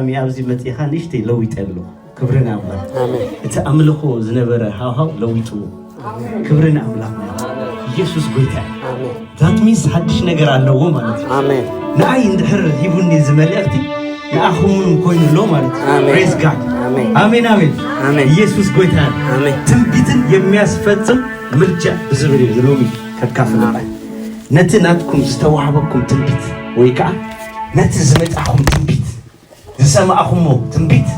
ኣብዚ መፂኻ ንእሽተይ ለዊጠ ኣሎ። ክብሪ ንኣምላኽ። እቲ ኣምልኾ ዝነበረ ሃዋው ለዊጥዎ። ክብሪ ንኣምላኽ። ኢየሱስ ጎይታ። ዛት ሚንስ ሓድሽ ነገር ኣለዎ ማለት እዩ። ንኣይ እንድሕር ሂቡኒ እዚ መልእኽቲ ንኣኹም እውን ኮይኑ ኣሎ ማለት እዩ። Praise God። ኣሜን፣ ኣሜን። ኢየሱስ ጎይታ። ትንቢትን የሚያስፈጽም ምልጃ ብዝብል እዩ ሎሚ ከካፍለና። ነቲ ናትኩም ዝተዋህበኩም ትንቢት ወይ ከዓ ነቲ ዝመጻኹም ትንቢት ዝሰማዕኹሞ ትንቢት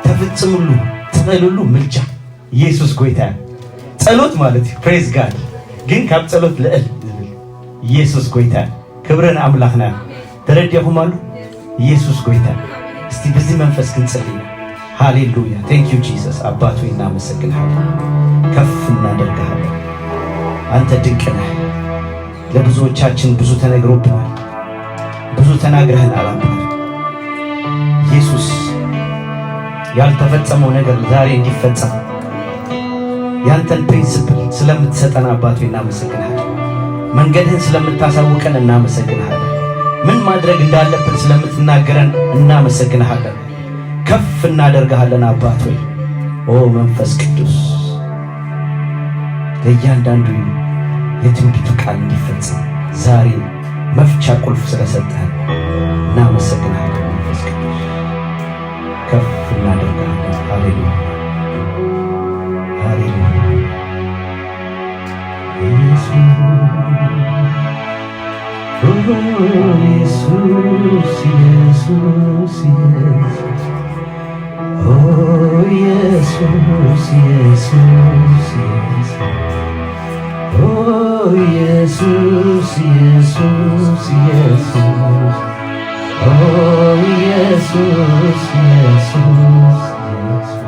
ተፍጽምሉ ትኽእልሉ ምልጃ ኢየሱስ ጎይታ እዩ። ጸሎት ማለት እዩ። Praise God። ግን ካብ ጸሎት ልዕል ዝብል ኢየሱስ ጎይታ እዩ። ክብሪ ንኣምላኽና። ተረዲእኹም ኣሎ ኢየሱስ ጎይታ እዩ። እስቲ በዚ መንፈስ ክንጸልይ። ሃሌሉያ። Thank you Jesus። ኣባት ሆይ እናመሰግንሃለን ከፍ እናደርግሃለን። አንተ ድንቅ ነህ። ለብዙዎቻችን ብዙ ተነግሮብናል፣ ብዙ ተናግረህናል አባት። ኢየሱስ ያልተፈጸመው ነገር ዛሬ እንዲፈጸም ያንተን ፕሪንስፕል ስለምትሰጠን አባት ሆይ እናመሰግንሃለን። መንገድህን ስለምታሳውቀን እናመሰግንሃለን። ምን ማድረግ እንዳለብን ስለምትናገረን እናመሰግንሃለን። ከፍ እናደርግሃለን አባት ሆይ። ኦ መንፈስ ቅዱስ ለእያንዳንዱ የትንቢቱ ቃል እንዲፈጸም ዛሬ መፍቻ ቁልፍ ስለሰጠህን እናመሰግንሃለን። መንፈስ ቅዱስ ከፍ እናደርግሃለን። ሃሌሉያ፣ ሃሌሉያ። ኢየሱስ፣ ኦ ኢየሱስ፣ ኢየሱስ፣ ኢየሱስ። ኦ ኢየሱስ፣ ኢየሱስ፣ ኢየሱስ። ኦ ኢየሱስ፣ ኢየሱስ፣ ኢየሱስ። ኦ ኢየሱስ፣ ኢየሱስ፣ ኢየሱስ።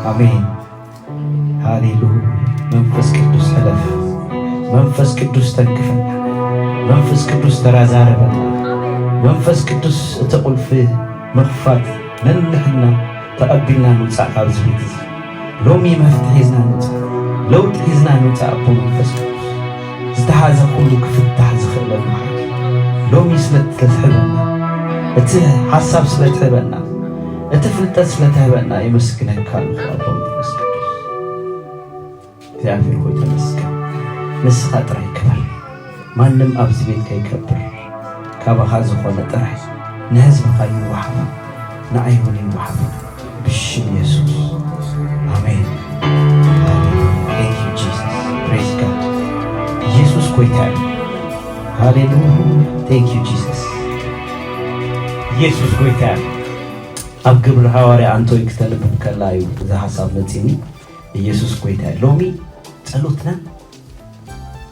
አሜን። ሃሌሉያ። መንፈስ ቅዱስ ሕለፍ። መንፈስ ቅዱስ ተንክፈና። መንፈስ ቅዱስ ተራዛረበና። መንፈስ ቅዱስ እቲ ቁልፊ ምኽፋት ነንሕና ተቐቢልና ንውፃእ ካብዚ ቤት እዚ። ሎሚ መፍትሒ ሒዝና ንውፃእ። ለውጢ ሒዝና ንውፃእ ኣቦ መንፈስ ቅዱስ። ዝተሓዘ ኩሉ ክፍታሕ ዝኽእለሉ ሓይሊ ሎሚ ስለ ትህበና፣ እቲ ሓሳብ ስለ ትህበና፣ እቲ ፍልጠት ስለ ትህበና የመስግነካ ኣለኹ ኣቦ መንፈስ ቅዱስ። እግዚኣብሔር ሆይ ተመስገን። ንስኻ ጥራይ ክበር። ማንም ኣብዚ ቤት ከይከብር ካባኻ ዝኾነ ጥራይ ንህዝብኻ ይወሃብ፣ ንዓይ እውን ይወሃብ። ብሽም የሱስ ኣሜን። Thank you Jesus. Praise God. ኢየሱስ ጎይታ እዩ። ሃሌሉያ። Thank you Jesus. ኢየሱስ ጎይታ እዩ። ኣብ ግብሪ ሃዋርያ ኣንቶይ ክተንብብ ከላ እዩ እዚ ሓሳብ መጺኒ። ኢየሱስ ጎይታ እዩ። ሎሚ ጸሎትና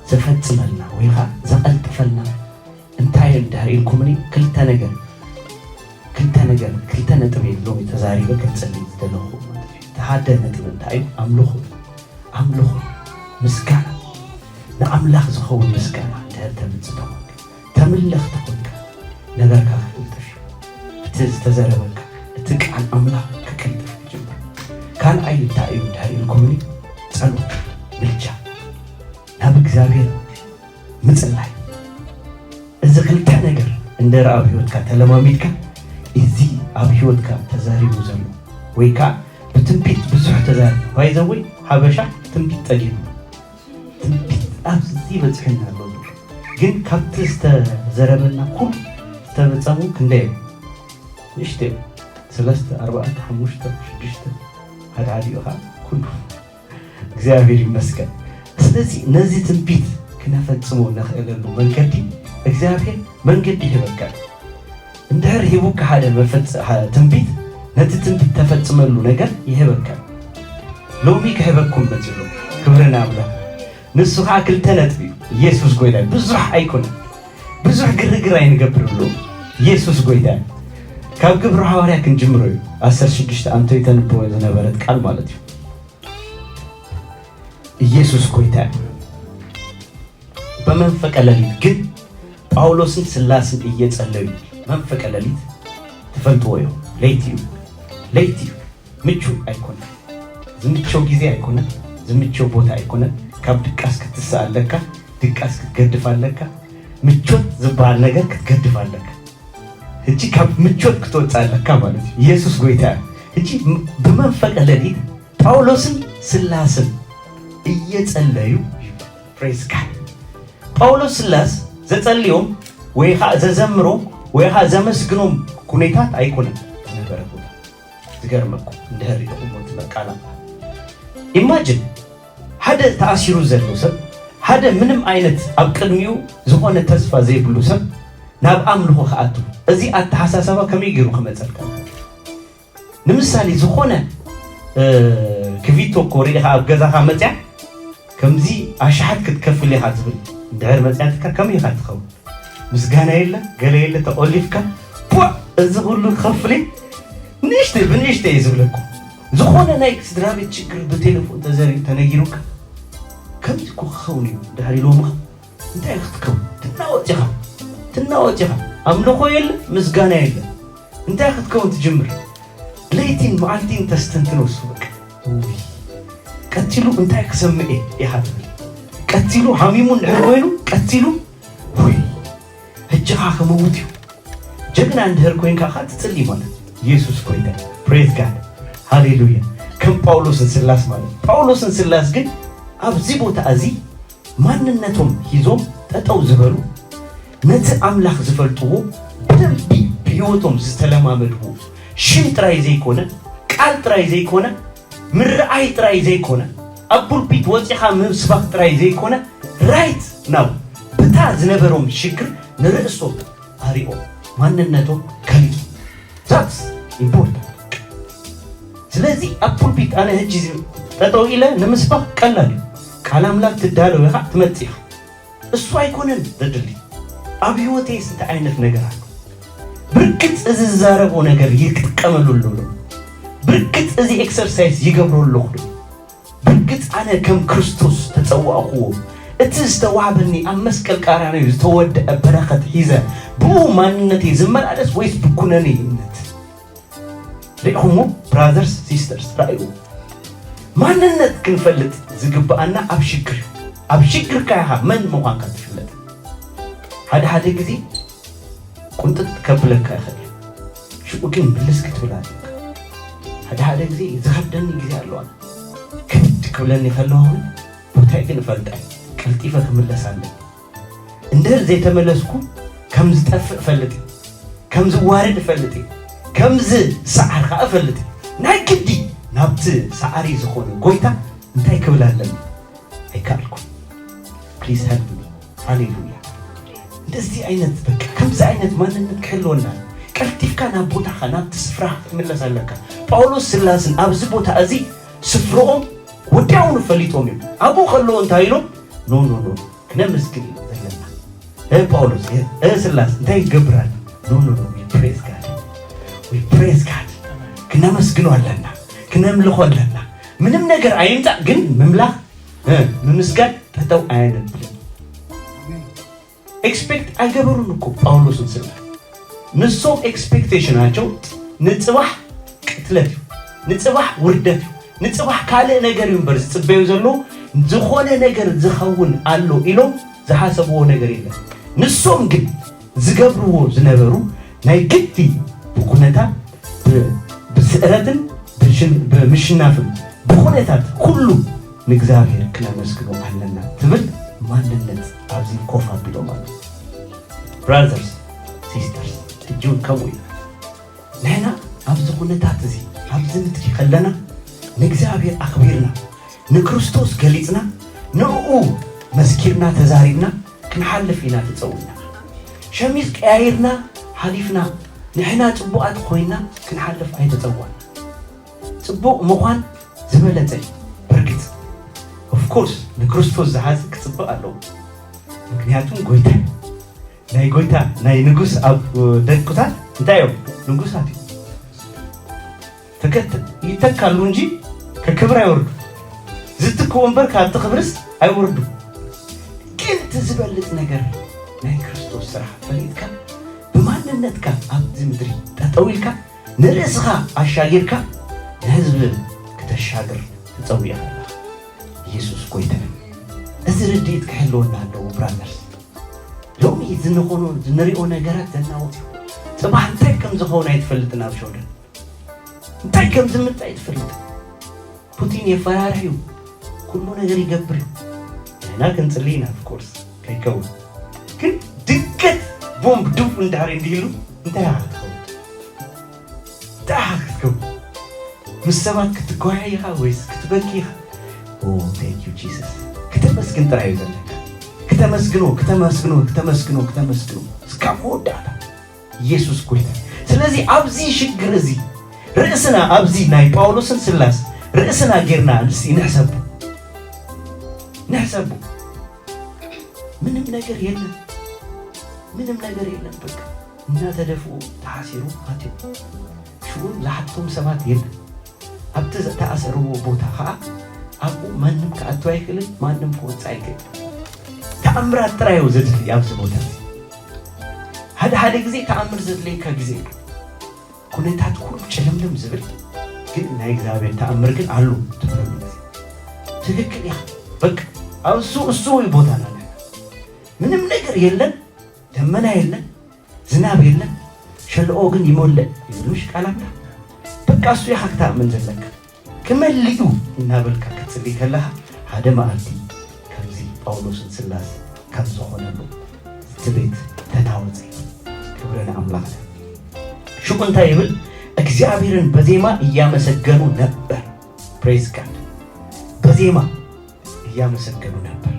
ዘፈጽመልና ወይ ኸዓ ዘቐልጥፈልና እንታይ እዩ እንድሕር ኢልኩምኒ፣ ክልተ ነገር፣ ክልተ ነገር፣ ክልተ ነጥቢ እዩ ሎሚ ተዛሪበ ክንጽሊ ዝደለኹ ማለት እዩ። እቲ ሓደ ነጥቢ እንታይ እዩ? ኣምልኹ። ኣምልኹ። ምስጋና። ንኣምላኽ ዝኸውን ምስጋና እንድሕር ተምጽእ ተኾንካ፣ ተምልኽ ተኾንካ፣ ነገርካ ክቕልጥፍ እዩ። እቲ ዝተዘረበካ፣ እቲ ቃል ኣምላኽ ክቕልጥፍ ይጅምር። ካልኣይ እንታይ እዩ እንድሕር ኢልኩምኒ፣ ጸሎት፣ ምልጃ፣ ናብ እግዚኣብሔር ምጽላይ። እዚ ክልተ ነገር እንድሕር ኣብ ህይወትካ ተለማሚድካ፣ እዚ ኣብ ህይወትካ ተዛሪቡ ዘሎ ወይ ከኣ ብትንቢት ብዙሕ ተዛሪቡ፣ ባይዘወይ ሓበሻ ትንቢት ጠጊቡ። ትንቢት ኣብዚ በጺሑና ኣሎ ዘሎ። ግን ካብቲ ዝተዘረበና ኩሉ ዝተፈጸሙ ክንደይ እዮም? ንእሽተይ እዮም። ሰለስተ፣ ኣርባዕተ፣ ሓሙሽተ፣ ሽዱሽተ፣ ሓድሓዲኡ ኸዓ ኩሉ። እግዚኣብሔር ይመስገን። ስለዚ ነዚ ትንቢት ክነፈጽሞ ነኽእለሉ መንገዲ እግዚኣብሔር መንገዲ ይህበካ። እንድሕር ሂቡካ ሓደ መፈጸ-፣ ሀ-፣ ትንቢት፣ ነቲ ትንቢት ተፈጽመሉ ነገር ይህበካ። ሎሚ ክህበኩም መጺኡ። ክብሪ ንኣምላኽ። ንሱ ኸዓ ክልተ ነጥቢ እዩ። ኢየሱስ ጎይታ እዩ። ብዙሕ ኣይኮነን። ብዙሕ ግርግር ኣይንገብርሉ። ኢየሱስ ጎይታ እዩ። ካብ ግብሪ ሃዋርያ ክንጅምሮ እዩ። ዓሰርተ ሽዱሽተ ኣንቶይ ተንብቦ ዝነበረት ቃል ማለት እዩ። ኢየሱስ ጎይታ እዩ። በመንፈቀ ሌሊት ግን ጳውሎስን ስላስን እየጸለዩ፣ መንፈቀ ሌሊት ትፈልጥዎ እዮም። ለይቲ እዩ። ለይቲ እዩ። ምቹ ኣይኮነን። ዝምቸው ግዜ ኣይኮነን። ዝምቸው ቦታ ኣይኮነን። ካብ ድቃስ ክትስእ ኣለካ። ድቃስ ክትገድፍ ኣለካ። ምቾት ዝበሃል ነገር ክትገድፍ ኣለካ። ሕጂ ካብ ምቾት ክትወፅእ ኣለካ ማለት እዩ። ኢየሱስ ጎይታ እዩ። ሕጂ ም- ብመንፈቀ ሌሊት ጳውሎስን ስላስን እየጸለዩ ይብል። ፕሬዝ ጋድ። ጳውሎስ ስላስ ዘጸልዮም ወይ ኸዓ ዘዘምሮም ወይ ኸዓ ዘመስግኖም ኩነታት ኣይኮነን ዝነበረ ቦታ። ዝገርመኩም እንድሕር ርኢኹሞ እቲ ቃል ኣምላኽ። ኢማጅን ሓደ ተኣሲሩ ዘሎ ሰብ፣ ሓደ ምንም ዓይነት ኣብ ቅድሚኡ ዝኾነ ተስፋ ዘይብሉ ሰብ ናብ ኣምልኾ ክኣቱ፣ እዚ ኣተሓሳሰባ ከመይ ገይሩ ክመፀልካ ይኽእል? ንምሳሌ ዝኾነ ክቪቶ እኮ ርኢኻ ኣብ ገዛኻ መፅያ ከምዚ ኣሽሓት ክትከፍል ኢኻ ትብል እንድሕር መፅያትካ ከመይ ኢኻ ትኸውን? ምስጋና የለ ገለ የለ ተቆሊፍካ ቧ፣ እዚ ኩሉ ክኸፍል ንእሽተይ ብንእሽተይ እየ ዝብለኩም። ዝኾነ ናይ ስድራ ቤት ችግር ብቴሌፎን ተዘሪብ ተነጊሩካ ከምዚ እኮ ክኸውን እዩ ድሕሪ ኢሎምኻ እንታይ ክትከውን ትናወፅ ኢኻ ትናወፅ ኢኻ። ኣምልኾ የለ ምስጋና የለ እንታይ ክትከውን ትጅምር። ለይቲን መዓልቲን ተስተንትኖ እሱ በቃ። ውይ ቀቲሉ እንታይ ክሰምዕ እየ ኢኻ ትብል። ቀቲሉ ሓሚሙ እንድሕር ኮይኑ ቀቲሉ ውይ ሕጂ ኸዓ ክመውት እዩ። ጀግና እንድሕር ኮይንካ ኸዓ ትፅሊ ማለት እዩ። ኢየሱስ ኮይታ ፕሬዝ ጋድ ሃሌሉያ። ከም ጳውሎስን ስላስ ማለት እዩ። ጳውሎስን ስላስ ግን ኣብዚ ቦታ እዚ ማንነቶም ሒዞም ጠጠው ዝበሉ ነቲ ኣምላኽ ዝፈልጥዎ ብደንቢ ብህይወቶም ዝተለማመድዎ ሽም ጥራይ ዘይኮነ ቃል ጥራይ ዘይኮነ ምርኣይ ጥራይ ዘይኮነ ኣብ ፑልፒት ወፂኻ ምስባክ ጥራይ ዘይኮነ ራይት ናው ብታ ዝነበሮም ሽግር ንርእሶም ኣሪኦም ማንነቶም ከሊጡ that's important። ስለዚ ኣብ ፑልፒት ኣነ ሕጂ ጠጠው ኢለ ንምስባክ ቀላል እዩ። ቃል ኣምላክ ትዳለው ኢኻ ትመፅእ ኢኻ። እሱ ኣይኮነን ዘድሊ። ኣብ ህይወተይስ እንታይ ዓይነት ነገር ኣሎ? ብርግፅ እዚ ዝዛረቦ ነገር ይጥቀመሉ ኣሎ ዶ? ብርግፅ እዚ ኤክሰርሳይዝ ይገብሮ ኣለኹ ዶ? ብርግፅ ኣነ ከም ክርስቶስ ተፀዋእክዎ እቲ ዝተዋህበኒ ኣብ መስቀል ቀራንዮ ዝተወደአ በረኸት ሒዘ ብኡ ማንነተይ ዝመላለስ ወይስ ብኩነኔ እምነት? ርኢኹሞ ብራዘርስ ሲስተርስ ራእዩ ማንነት ክንፈልጥ ዝግብኣና ኣብ ሽግር ኣብ ሽግርካ ኢኻ መን ምዃንካ ትፍለጥ ሓደ ሓደ ግዜ ቁንጥጥ ከብለካ ይኽእል ሽኡ ግን ምልስ ክትብል ኣለካ ሓደ ሓደ ግዜ ዝኸብደኒ ግዜ ኣለዋ ክብድ ክብለኒ ከለዋ እውን ቦታይ ግን እፈልጣ ቀልጢፈ ክምለስ ኣለኒ እንድህር ዘይተመለስኩ ከም ዝጠፍእ እፈልጥ እዩ ከም ዝዋረድ እፈልጥ እዩ ከም ዝሰዓር ከዓ እፈልጥ እዩ ናይ ግዲ ናብቲ ሰዓሪ ዝኾነ ጎይታ እንታይ ክብል ኣለኒ ኣይከኣልኩ please help me ሃሌሉያ እንደዚህ አይነት በቃ ከምዚ አይነት ማንነት ክህልወና ቀልጢፍካ ናብ ቦታኻ ናብቲ ስፍራ ክትምለስ ኣለካ ጳውሎስ ስላስን ኣብዚ ቦታ እዚ ስፍርኦም ወዲያውኑ ፈሊጦም እዮም ኣብኡ ከለዎ እንታይ ኢሎም ኖ ኖ ኖ ክነመስግን እዩ ዘለና እ ጳውሎስ እ ስላስ እንታይ ይገብራል ኖ ኖ ኖ ፕሬዝ ጋድ ፕሬዝ ጋድ ክነመስግኖ ኣለና ክነምልኾ ኣለና ምንም ነገር ኣይምፃእ ግን ምምላኽ እ ምምስጋን ጠጠው ኣየነብልን ኤክስፔክት ኣይገበሩን እኮ ጳውሎስን ስላስ ንሶም ኤክስፔክቴሽናቸው ንፅባሕ ቅትለት እዩ ንፅባሕ ውርደት እዩ ንፅባሕ ካልእ ነገር እዩ እምበር ዝፅበዩ ዘለዉ ዝኾነ ነገር ዝኸውን ኣሎ ኢሎም ዝሓሰብዎ ነገር የለን ንሶም ግን ዝገብርዎ ዝነበሩ ናይ ግዲ ብኩነታ ብስእረትን ብምሽናፍን ብኩነታት ኩሉ ንእግዚኣብሔር ክነመስግኖ ኣለና ትብል ማንነት ኣብዚ ኮፍ ኣቢሎም ኣሎ brothers sisters ሕጂ እውን ከምኡ ኢና ንሕና ኣብዚ ኩነታት እዚ ኣብዚ ምድሪ ከለና ንእግዚኣብሔር ኣኽቢርና ንክርስቶስ ገሊጽና ንእኡ መስኪርና ተዛሪብና ክንሓልፍ ኢና ተጸዊዕና። ሸሚዝ ቀያይርና ሓሊፍና ንሕና ጽቡቓት ኮይንና ክንሓልፍ ኣይተጸዋዕና። ጽቡቕ ምዃን ዝበለጸ እዩ። ብርግጽ of course ንክርስቶስ ዝሓዝ ክጽብቕ ኣለዎ። ምክንያቱም ጎይታ እዩ። ናይ ጎይታ ናይ ንጉስ ኣብ ደቅታት እንታይ እዮም? ንጉሳት እዮም። ተከተ ይተካሉ እንጂ ከክብር ኣይወርዱ። ዝትክኡ እምበር ካብቲ ክብርስ ኣይወርዱ። ግን እቲ ዝበልጽ ነገር ናይ ክርስቶስ ስራሕ ፈሊጥካ ብማንነትካ ኣብዚ ምድሪ ጠጠው ኢልካ ንርእስኻ ኣሻጊርካ ንህዝቢ ክተሻግር ተጸዊዕካ ኣለኻ። ኢየሱስ ጎይታ እዩ። እዚ ርድኢት ክሕልወና ኣለዎ ብራዘርስ። ሎሚ ዝንኾኖ ዝንሪኦ ነገራት ዘናውፅ እዩ። እቲ ጽባሕ እንታይ ከም ዝኸውን ኣይትፈልጥን። ኣብ ሸውደን እንታይ ከም ዝምጽእ ኣይትፈልጥን። ፑቲን የፈራርሕ እዩ፣ ኩሉ ነገር ይገብር እዩ። ንሕና ክንጽሊ ኢና፣ of course፣ ከይከውን። ግን ድንገት ቦምብ ድው እንዳረ እንዲሉ እንታይ ኢኻ ክትከውን? እንታይ ኢኻ ክትከውን? ምስ ሰባት ክትጓየ ኢኻ ወይስ ክትበኪ ኢኻ? Oh, thank you Jesus። ክተመስግን ጥራይ እዩ ዘለካ። ክተመስግኖ፣ ክተመስግኖ፣ ክተመስግኖ፣ ክተመስግኖ እስካብ መወዳእታ። ኢየሱስ ጎይታ። ስለዚ ኣብዚ ሽግር እዚ ርእስና፣ ኣብዚ ናይ ጳውሎስን ስላስ ርእስና ጌርና እስቲ ንሕሰቡ፣ ንሕሰቡ። ምንም ነገር የለን፣ ምንም ነገር የለን። በቃ እናተደፍኡ ተሓሲሩ ኣትዮም። ሽኡ ዝሓቶም ሰባት የለን። ኣብቲ ዝተኣሰርዎ ቦታ ኸዓ ኣብኡ ማንም ክኣቱ ኣይክእልን፣ ማንም ክወፅእ ኣይክእልን። ተኣምራት ጥራይ እዩ ዘድሊ ኣብዚ ቦታ እዚ። ሓደ ሓደ ግዜ ተኣምር ዘድለየካ ግዜ እዩ። ኩነታት ኩሉ ጭልምልም ዝብል ግን ናይ እግዚኣብሔር ተኣምር ግን ኣሎ ትብለሉ ግዜ። ትክክል ኢኻ። በቃ ኣብ እሱ፣ እሱ እዩ ቦታና። ምንም ነገር የለን፣ ደመና የለን፣ ዝናብ የለን፣ ሸለኦ ግን ይሞልእ ይብልሽ ቃል ኣምላኽ። በቃ እሱ ኢኻ ክትኣምን ዘለካ። ክመልኡ እናበልካ ክትጽሊ ከለኻ ሓደ መዓልቲ ከምዚ ጳውሎስን ስላስ ከም ዝኾነሉ እቲ ቤት ተናወጸ። ክብሪ ንኣምላኽና። ሽዑ እንታይ ይብል? እግዚኣብሔርን በዜማ እያመሰገኑ ነበር። Praise God። በዜማ እያመሰገኑ ነበር።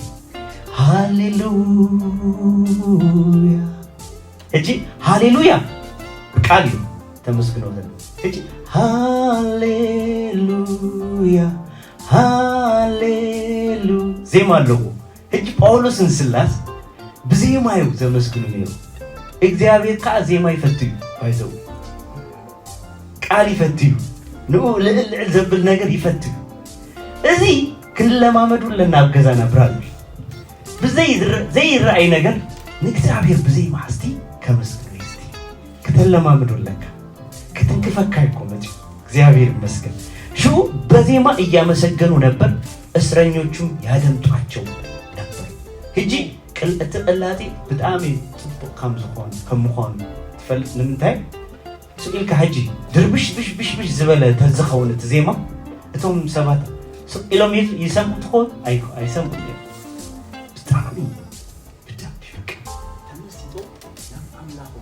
ሃሌሉያ። ሕጂ ሃሌሉያ ቃል እዩ ተመስግኖ ዘሎ። ሕጂ ሃሌሉያ፣ ሃሌሉ ዜማ ኣለዎ። ሕጂ ጳውሎስን ስላስ ብዜማ እዩ ዘመስግኑ ነይሩ። እግዚኣብሔር ከዓ ዜማ ይፈቱ እዩ። ባይዘው ቃል ይፈቱ እዩ። ንኡ ልዕል ልዕል ዘብል ነገር ይፈቱ እዩ። እዚ ክንለማመዱ ኣለና ኣብ ገዛና ብራዘር። ብዘይ-፣ ዘይረኣይ ነገር ንእግዚኣብሔር ብዘይ ማሕስቲ ከመስግኖ እዩ። እስቲ ክተለማምዶ ኣለካ። ክትንክፈካ እኮ መጽዩ። እግዚኣብሔር ይመስገን። ሽኡ በዜማ እያመሰገኑ ነበር፣ እስረኞቹም ያደምጧቸው ነበር። ሕጂ ቅል-፣ እቲ ቅላጤ ብጣዕሚ ጽቡቕ ከም ዝኾን፣ ከም ምዃኑ ትፈልጥ። ንምንታይ? ስቕ ኢልካ ሕጂ ድርብሽ ብሽ ብሽ ብሽ ዝበለ ተዝኸውን እቲ ዜማ፣ እቶም ሰባት ስቕ ኢሎም ይል-፣ ይሰምዑ ትኾን? ኣይ-፣ ኣይሰምዑን እዮም። ብጣዕሚ ብደንቢ በቃ ተመስጦ ናብ ኣምላኹ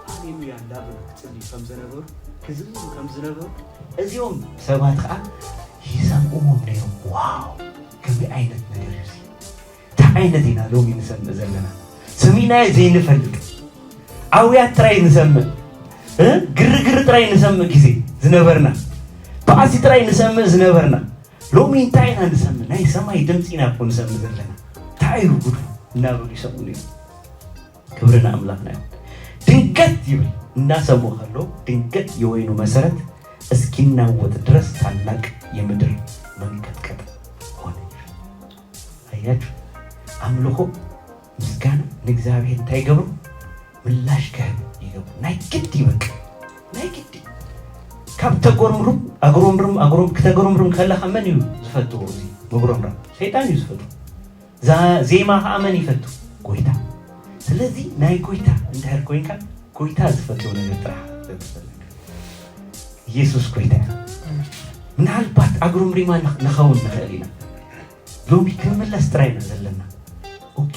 ሃሌሉያ እንዳበሉ ክጽልዩ ከም ዝነበሩ፣ ክዝምሩ ከም ዝነበሩ፣ እዚኦም ሰባት ኸዓ ይሰምዕዎም ነይሮም። ዋው! ከመይ ዓይነት ነገር እዩ እዚ? እንታይ ዓይነት ኢና ሎሚ ንሰምዕ ዘለና? ሰሚዕናዮ ዘይንፈልጥ ኣውያት ጥራይ ንሰምዕ፣ እ? ግርግር ጥራይ ንሰምዕ ግዜ ዝነበርና፣ ባእሲ ጥራይ ንሰምዕ ዝነበርና፣ ሎሚ እንታይ ኢና ንሰምዕ? ናይ ሰማይ ድምፂ ኢና እኮ ንሰምዕ ዘለና። እንታይ እዩ ጉዱ? እናበሉ ይሰምዑ ነይሩ። ክብሪ ንኣምላኽና ይሁን። ድንገት ይብል፣ እናሰምዑ ከለዉ፣ ድንገት የወይኑ መሰረት እስኪናወጥ ድረስ ታላቅ የምድር መንቀጥቀጥ ሆነ። ኣያችሁ፣ ኣምልኾ፣ ምስጋና ንእግዚኣብሔር እንታይ ይገብሩ? ምላሽ ክህብ ይገብሩ። ናይ ግዲ በቃ፣ ናይ ግዲ። ካብ ተጎርምሩም፣ ኣጉረምርም፣ ኣጉረም-፣ ክተጎረምርም ከለኻ መን እዩ ዝፈትዎ? እዚ መጉረምራም ሰይጣን እዩ ዝፈትዎ። ዛ-፣ ዜማ ኸዓ መን ይፈቱ? ጎይታ። ስለዚ ናይ ጎይታ እንድሕር ኮይንካ፣ ጎይታ ዝፈትዎ ነገር ጥራሕ ዘትፈልግ። ኢየሱስ ጎይታ እዩ። ምናልባት ኣጉረምሪማ ንኽ-፣ ንኸውን ንኽእል ኢና። ሎሚ ክንምለስ ጥራይ ኢና ዘለና። ኦኬ፣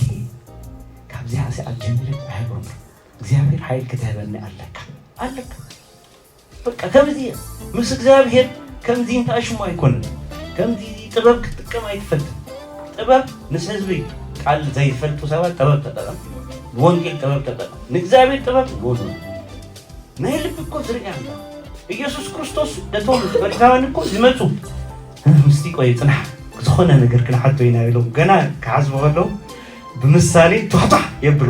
ካብዚኣ እዚኣ ጀሚረ ኣየጉረምርም። እግዚኣብሔር ሓይል ክትህበኒ ኣለካ፣ ኣለካ። በቃ ከምዚ እየ። ምስ እግዚኣብሔር ከምዚ እንታይ ሽሙ ኣይኮነን። ከምዚ ጥበብ ክትጥቀም ኣይትፈትን። ጥበብ ምስ ህዝቢ፣ ቃል ዘይፈልጡ ሰባት ጥበብ ተጠቐም፣ ንወንጌል ጥበብ ተጠቐም፣ ንእግዚኣብሔር ጥበብ ንወኑ። ናይ ልቢ እኮ ዝርኢ ኣምላኽ። ኢየሱስ ክርስቶስ ነቶም ፈሪሳውያን እኮ ዝመጹ ምስቲ ቆይ ጽናሕ፣ ዝኾነ ነገር ክንሓቶ ኢና ኢሎም ገና ክሓስቡ ከለዉ ብምሳሌ ቷሕቷሕ የብሉ።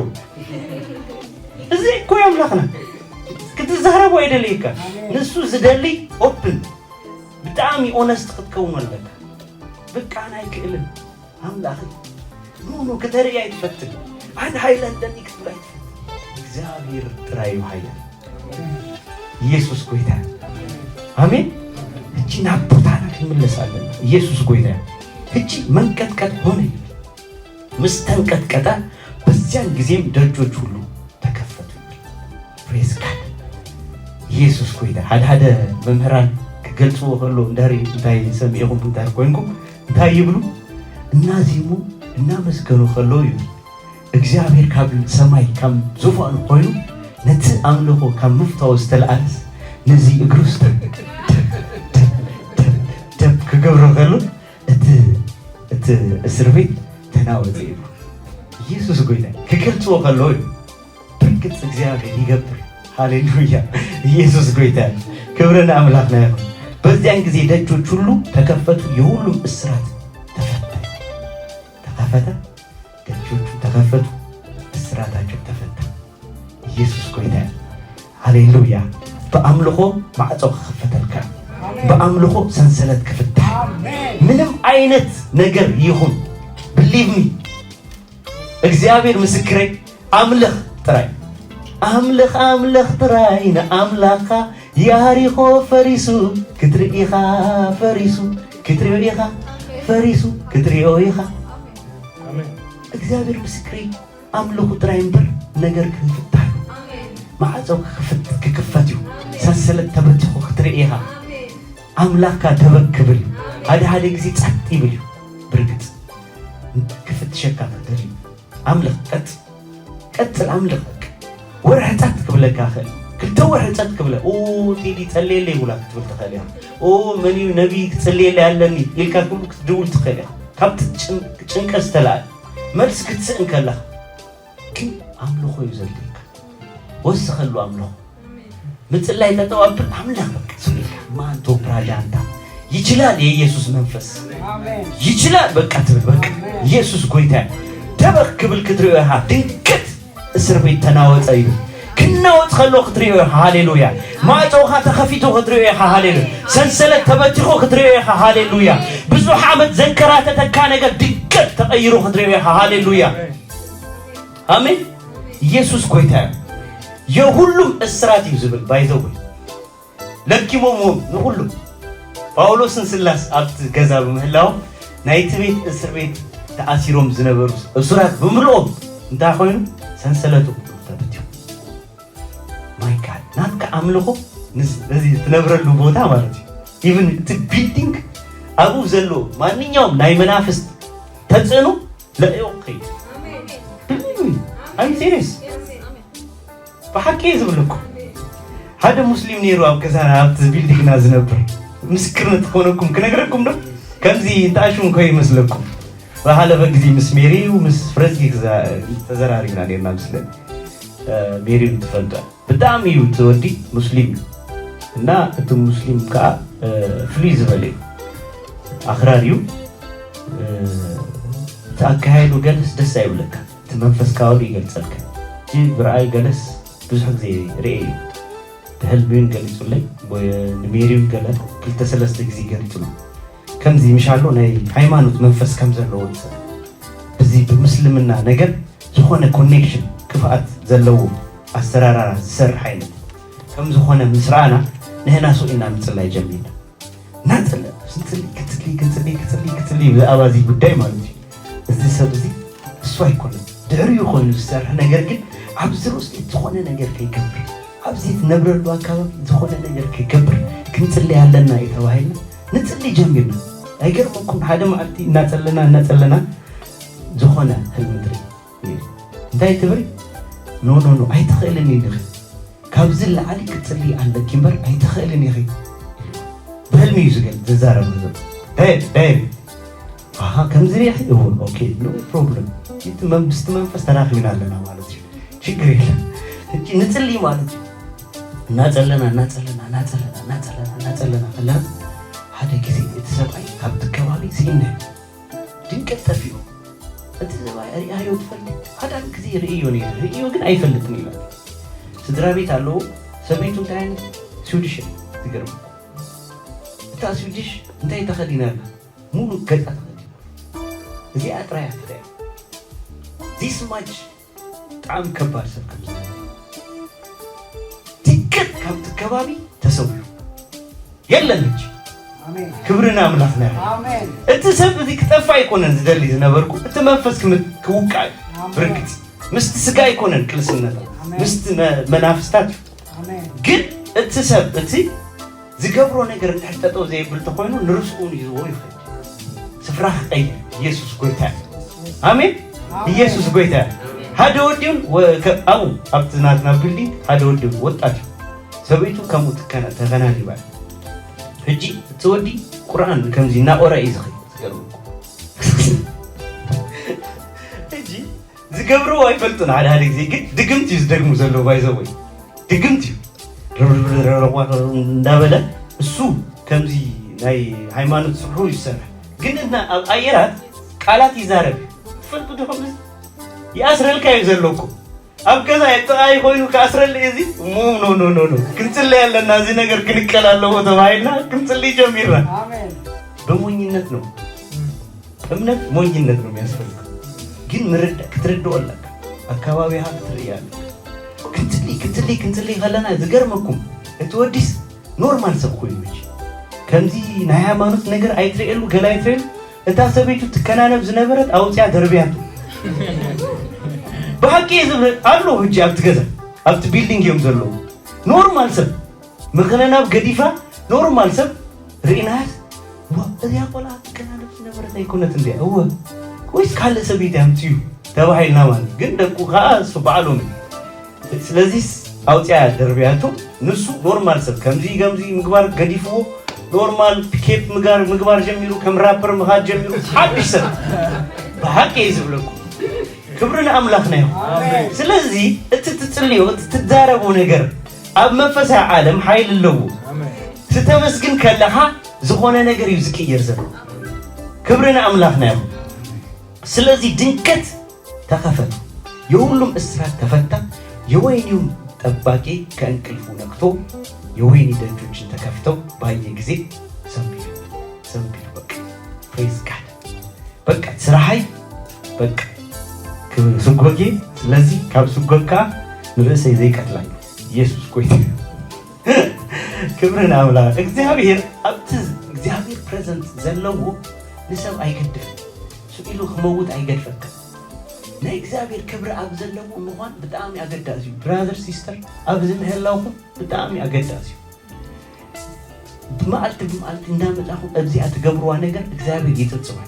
እዚ እኮ እዩ ኣምላኽና። ክትዛረቡ ኣይደልየካ። ንሱ ዝደሊ ኦፕን፣ ብጣዕሚ ኦነስት ክትከውን ኣለካ። በቃ ኣነ ኣይክእልን ኣምላኽ፣ ኖ፣ ኖ፣ ክተርኢ ኣይትፈትን። ኣነ ሓይል ኣለኒ ክትብል ኣይትፈትን። እግዚኣብሔር ጥራይ እዩ ሓያል። ኢየሱስ ጎይታ። ኣሜን። እቺ ናብ ቦታና ክንምለስ ኣለና። ኢየሱስ ጎይታ። እቺ መንቀጥቀጥ ሆነ። ምስ ተንቀጥቀጠ በዚያን ጊዜም ደጆች ሁሉ ተከፈቱ። ፕሬዝ ጋድ። ኢየሱስ ኮይታ ሓደ ሓደ መምህራን ክገልጽዎ ከሎ እንዳሪ እንታይ ሰሚዕኹም እንዳር ኮይንኩም እንታይ ይብሉ? እናዚሙ እናመስገኑ ከለዉ እዩ። እግዚኣብሔር ካብ ሰማይ ካብ ዙፋኑ ኮይኑ ነቲ ኣምልኾ ካብ ምፍታው ዝተለኣለስ ነዚ እግሩስ ደብ ደብ ደብ ደብ ደብ ክገብሮ ከሎ እቲ እቲ እስር ቤት ተናወጸ ይብሉ። ኢየሱስ ጎይታ ክገልጽዎ ከለዉ እዩ። ብርግጽ እግዚኣብሔር ይገብር። ሃሌሉያ። ኢየሱስ ጎይታ። ክብርን ኣምላኽና ይኹን። በዚያን ጊዜ ደጆች ሁሉ ተከፈቱ፣ የሁሉም እስራት ተፈታ። ተከፈተ፣ ደጆቹ ተከፈቱ፣ እስራታቸው ተፈታ። ኢየሱስ ጎይታ። ሃሌሉያ። በአምልኮ ማዕጾ ክፈተልካ፣ በአምልኮ ሰንሰለት ክፍታ። ምንም አይነት ነገር ይሁን፣ believe me፣ እግዚኣብሔር ምስክረይ፣ ኣምልኽ ጥራይ። ኣምልኽ፣ ኣምልኽ ጥራይ ንኣምላኻ። ያሪኾ ፈሪሱ ክትርኢ ኢኻ፣ ፈሪሱ ክትሪኦ ኢኻ፣ ፈሪሱ ክትሪኦ ኢኻ። እግዚኣብሔር ምስክረይ፣ ኣምልኹ ጥራይ እምበር ነገር ክፍታ እዩ። ማዕጾ ክፍት-፣ ክክፈት እዩ። ሰንሰለት ተበቲኹ ክትርኢ ኢኻ። ኣምላኽካ ደበክ ክብል። ሓደ ሓደ ግዜ ጸጥ ይብል እዩ። ብርግጽ ክፍትሸካ ክትደሊ ኣምልኽ ቀጽ ቀጽል ኣምልኽ። በቃ ወርሒ ጸጥ ክብለካ ይኽእል። ክልተ ወርሒ ጸጥ ክብለ፣ "ኦ፣ ቴዲ ጸልየለይ ውላ" ክትብል ትኽእል ኢኻ። "ኦ፣ መን እዩ ነቢይ ክጽልየለይ ኣለኒ" ኢልካ ኩሉ ክትድውል ትኽእል ኢኻ። ካብቲ ጭን-፣ ጭንቀት ዝተላዕለ መልሲ ክትስእን ከለኻ ግን ኣምልኾ እዩ ዘድልየካ። ወስኸሉ ኣምልኾ። ምጽላይ ጠጠው ኣብል ኣምልኽ በቃ። ስሚካ ማንቶ ፕራጃንታ ይችላል የኢየሱስ መንፈስ። ይችላል በቃ ትብል በቃ። ኢየሱስ ጎይታ እዩ። ደበኽ ክብል ክትሪኦ ኢኻ። ድንገት እስር ቤት ተናወጸ እዩ። ክናወጽ ከሎ ክትሪኦ ኢኻ። ሃሌሉያ። ማዕጾኻ ተኸፊቱ ክትሪኦ ኢኻ። ሃሌሉያ። ሰንሰለት ተበቲኹ ክትሪኦ ኢኻ። ሃሌሉያ። ብዙሕ ዓመት ዘንከራተተካ ነገር ድንገት ተቐይሩ ክትሪኦ ኢኻ። ሃሌሉያ። ኣሜን። ኢየሱስ ጎይታ እዩ። የሁሉም እስራት እዩ ዝብል ባይዘው ለኪሞምዎም ንኹሉ። ጳውሎስን ስላስ ኣብቲ ገዛ ብምህላዎም ናይቲ ቤት እስር ቤት ተኣሲሮም ዝነበሩ እሱራት ብምልኦም እንታይ ኮይኑ ሰንሰለቱ ተበትዩ። ማይ ጋድ ናትካ ኣምልኾ እዚ ትነብረሉ ቦታ ማለት እዩ። ኢቭን እቲ ቢልዲንግ ኣብኡ ዘሎ ማንኛውም ናይ መናፍስት ተጽዕኖ ለእዮ ከይድ I'm serious። ብሓቂ እየ ዝብለኩም። ሓደ ሙስሊም ነይሩ ኣብ ገዛና ኣብቲ ቢልዲንግና ዝነብር ምስክርነት ክኾነኩም ክነግረኩም ዶ? ከምዚ እንተኣሽሙ ከይመስለኩም። ዝሓለፈ ግዜ ምስ ሜሪ ምስ ፍረዚ ተዘራሪብና ነርና ምስለ ሜሪ ትፈልጦ ብጣዕሚ እዩ እቲ ወዲ ሙስሊም እዩ እና እቲ ሙስሊም ከዓ ፍሉይ ዝበለ እዩ ኣክራር እዩ እቲ ኣካየዱ ገለስ ደስ ኣይብለካ እቲ መንፈስ ካባሉ ይገልፀልካ እቲ ብረኣይ ገለስ ብዙሕ ግዜ ርኤ እዩ ብህልሚ እውን ገሊፁለይ ንሜሪ እውን ገለ ክልተ ሰለስተ ግዜ ገሊፁሉ ከምዚ ምሻሎ ናይ ሃይማኖት መንፈስ ከም ዘለዎ ሰብ እዚ ብምስልምና ነገር ዝኾነ ኮኔክሽን ክፍኣት ዘለዎ ኣሰራራራ ዝሰርሕ ዓይነት ከም ዝኾነ ምስ ረኣና ንህና ሱቕ ኢና ምፅላይ ጀሚርና እናፀለ ክንፅሊ ክንፅሊ ክንፅሊ ክንፅሊ ክንፅሊ ብዛዕባ እዚ ጉዳይ ማለት እዩ እዚ ሰብ እዚ እሱ ኣይኮነን ድሕሪኡ ኮይኑ ዝሰርሕ ነገር ግን ኣብዚ ርእሲ ዝኾነ ነገር ከይገብር ኣብዚ ትነብረሉ ኣካባቢ ዝኾነ ነገር ከይገብር ክንፅሊ ኣለና እዩ ተባሂልና ንፅሊ ጀሚርና ኣይገርመኩም ሓደ መዓልቲ እናፀለና እናፀለና ዝኾነ ህልሚ ትርኢ እንታይ ትብል ኖ ኖ ኖ ኣይትኽእልን ኢኺ ካብዚ ላዕሊ ክትፅሊ ኣለኪ እምበር ኣይትኽእልን ኢኺ ብህልሚ እዩ ዝገል ዝዛረብ ዘሎ ዳይር ዳይር ኣሃ ከምዚ ሪኢኺ እውን ኦኬ ኖ ፕሮብለም እቲ መንግስቲ መንፈስ ተራኺብና ኣለና ማለት እዩ ችግር የለን ንፅሊ ማለት እዩ እናፀለና እናፀለና እናፀለና እናፀለና እናፀለና ከለና ሓደ ግዜ እቲ ሰብኣይ ካብቲ ከባቢ ስኢነ ድንቀት ጠፊኡ እቲ ሰብኣይ ሪኣዮ ትፈልጥ ሓዳን ግዜ ርእዮ ነይሩ ርእዮ ግን ኣይፈልጥን እዩ ስድራ ቤት ኣለዎ ሰበይቱ እንታይ ዓይነት ስዊድሽ ዝገርም እታ ስዊድሽ እንታይ ተኸዲና ኣላ ሙሉ ገፃ ተኸዲና እዚኣ ጥራያ ትረያ this much ብጣዕሚ ከባድ ሰብ ከም ድንገት ካብቲ ከባቢ ተሰዊሩ የለን ሕጂ ክብሪ ንኣምላኽና እቲ ሰብ እዚ ክጠፋ ኣይኮነን ዝደሊ ዝነበርኩ እቲ መንፈስ ክውቃዕ ብርግፅ ምስቲ ስጋ ኣይኮነን ቅልስነታ ምስቲ መናፍስታት እዩ ግን እቲ ሰብ እቲ ዝገብሮ ነገር እንድሕር ጠጠው ዘይብል ተኾይኑ ንርስኡ ይዝዎ ይኸድ። ስፍራ ክቐይር። ኢየሱስ ጎይታ እዩ። ኣሜን። ኢየሱስ ጎይታ እዩ። ሓደ ወዲውን ወ- ከ- ኣብኡ ኣብቲ ናትና ቢልዲንግ ሓደ ወዲውን ወጣት እዩ። ሰበይቱ ከምኡ ትከና- ተከናኒባ። ሕጂ እቲ ወዲ ቁርኣን ከምዚ እናቆረ እዩ ዝኸ ዝገርምኩ። ሕጂ ዝገብርዎ ኣይፈልጡን። ሓደ ሓደ ግዜ ግን ድግምት እዩ ዝደግሙ ዘለዉ። ባይዘወይ ድግምት እዩ። ርብርብርብርዋ እንዳበለ እሱ ከምዚ ናይ ሃይማኖት ስርሑ ይሰርሕ። ግን እና ኣብ ኣየራት ቃላት ይዛረብ። ትፈልጡ ዲኹም? ይኣስረልካ እዩ ዘሎ እኮ። ኣብ ገዛ የጥቓይ ኮይኑ ክኣስረሊ እዚ ሞ ኖ ኖ ኖ ኖ ክንጽሊ ኣለና፣ እዚ ነገር ክንቀል ኣለዎ ተባሂልና ክንጽሊ ጀሚርና። ብሞኝነት ነው። እምነት ሞኝነት ነው የሚያስፈልገው። ግን ምርዳ ክትርድኦ ኣለካ። ኣካባቢኻ ክትርኢ ኣለካ። ክንጽሊ ክንጽሊ ክንጽሊ ከለና ዝገርመኩም እቲ ወዲስ ኖርማል ሰብ ኮይኑ ሕጂ ከምዚ ናይ ሃይማኖት ነገር ኣይትርእየሉ፣ ገለ ኣይትርእየሉ። እታ ሰበይቱ ትከናነብ ዝነበረት ኣውፅያ ደርብያቱ። ብሓቂ እየ ዝብል ኣሎ። ሕጂ ኣብቲ ገዛ ኣብቲ ቢልዲንግ እዮም ዘለዉ። ኖርማል ሰብ ምክንናብ ገዲፋ ኖርማል ሰብ ርኢናያስ፣ "ዋ፣ እዚኣ ቆልዓ ትከናነብ ዝነበረት ኣይኮነት እንድያ? እወ፣ ወይስ ካልእ ሰበይቲ ኣምፅዩ?" ተባሂልና ማለት ግን ደቁ ከዓ እሱ ባዕሎም እዩ። ስለዚስ ኣውፅያ ደርብያቱ። ንሱ ኖርማል ሰብ ከምዚ ከምዚ ምግባር ገዲፍዎ ኖርማል ኬፕ ምጋር ምግባር ጀሚሩ፣ ከም ራፐር ምኻድ ጀሚሩ። ሓድሽ ሰብ ብሓቂ እዩ ዝብለኩም። ክብሪ ንኣምላኽና ይኹን። ስለዚ እቲ ትጽልዮ እቲ ትዛረቦ ነገር ኣብ መንፈሳዊ ዓለም ሓይሊ ኣለዎ። ተመስግን ከለኻ ዝኾነ ነገር እዩ ዝቅየር ዘሎ። ክብሪ ንኣምላኽና ይኹን። ስለዚህ ድንገት ተከፈተ፣ የሁሉም እስራት ተፈታ፣ የወይኒውም ጠባቂ ከእንቅልፉ ነቅቶ፣ የወይኒ ደጆችን ተከፍተው ባየ ጊዜ ሰንቢሉ ሰንቢሉ። በቃ ፕሬዝ ጋድ። በቃ ስራሐይ በቃ ስጎጌ። ስለዚህ ካብ ስጎግ ከዓ ንርእሰይ ዘይቀትላኝ ኢየሱስ ጎይታ። ክብሪ ንኣምላኽ። እግዚኣብሔር ኣብቲ እግዚኣብሔር ፕሬዘንት ዘለዎ ንሰብ ኣይገድፍን። ስቕ ኢሉ ክመውት ኣይገድፈካ። ናይ እግዚኣብሔር ክብሪ ኣብ ዘለዎ ምዃን ብጣዕሚ ኣገዳሲ እዩ። ብራዘር ሲስተር፣ ኣብዚ ምህላውኩም ብጣዕሚ ኣገዳሲ እዩ። ብመዓልቲ ብመዓልቲ እንዳመጻኹም ኣብዚኣ ትገብርዋ ነገር እግዚኣብሔር ይጽብጽባ።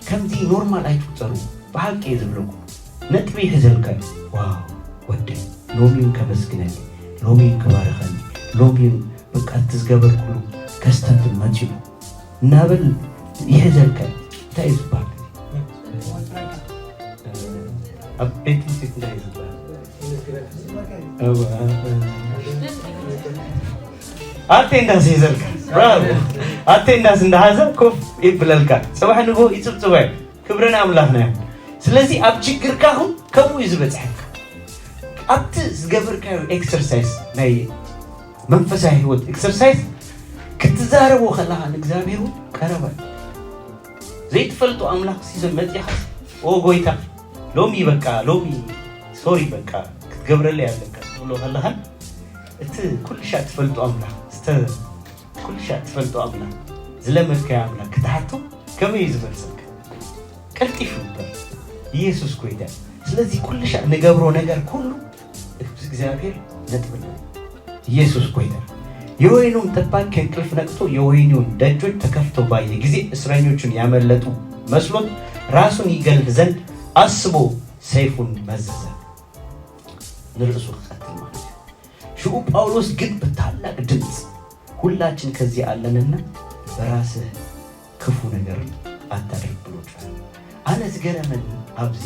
ከምዚ ኖርማል ኣይትቁጸሩ። ብሓቂ እየ ዝብለኩም። ነጥቢ ይሕዘልካ እዩ። ዋው ወደይ፣ ሎሚ እውን ከመስግነኒ፣ ሎሚ እውን ክባርኸኒ፣ ሎሚ እውን በቃ እቲ ዝገበርኩሉ ከስተንትን መጺኡ እናበል ይሕዘልካ እዩ። እንታይ እዩ ዝበሃል? ኣብ ቤት ትምህርቲ እንታይ እዩ ዝበሃል? ኣቴንዳንስ ይዘልካ። ብራቮ። ኣቴንዳንስ እንዳሓዘ ኮፍ ይብለልካ። ጽባሕ ንግሆ ይጽብጽባ እዩ። ክብሪ ንኣምላኽና እዩ። ስለዚ ኣብ ችግርካ ኹን ከምኡ እዩ ዝበጽሐካ። ኣብቲ ዝገበርካዮ ኤክሰርሳይዝ ናይ መንፈሳዊ ህይወት ኤክሰርሳይዝ ክትዛረቦ ከለኻ ንእግዚኣብሔር እውን ቀረባ እዩ። ዘይትፈልጦ ኣምላኽ ሲዞን መጺኻ ኦ ጎይታ ሎሚ በቃ ሎሚ ሶሪ በቃ ክትገብረለይ ኣለካ ትብሎ ከለኻ እቲ ኩልሻ ትፈልጦ ኣምላኽ ዝተ ኩልሻ ትፈልጦ ኣምላኽ ዝለመድካዮ ኣምላኽ ክትሓቶ ከመይ እዩ ዝመልሰልካ? ቀልጢፉ ይበር ኢየሱስ ጎይታ። ስለዚህ ኩልሻ ንገብሮ ነገር ኩሉ እግዚኣብሔር ነጥብና ኢየሱስ ጎይታ። የወይኑም ጠባቂ ከእንቅልፍ ነቅቶ የወይኑን ደጆች ተከፍተው ባየ ጊዜ እስረኞቹን ያመለጡ መስሎት ራሱን ይገል ዘንድ አስቦ ሰይፉን መዘዘ። ንርእሱ ክቀትል ማለት እዩ። ሽኡ ጳውሎስ ግን በታላቅ ድምፅ ሁላችን ከዚህ አለንና በራስህ ክፉ ነገር አታድርግ ብሎ ጮኸ። ኣነ ዝገረመኒ ኣብዚ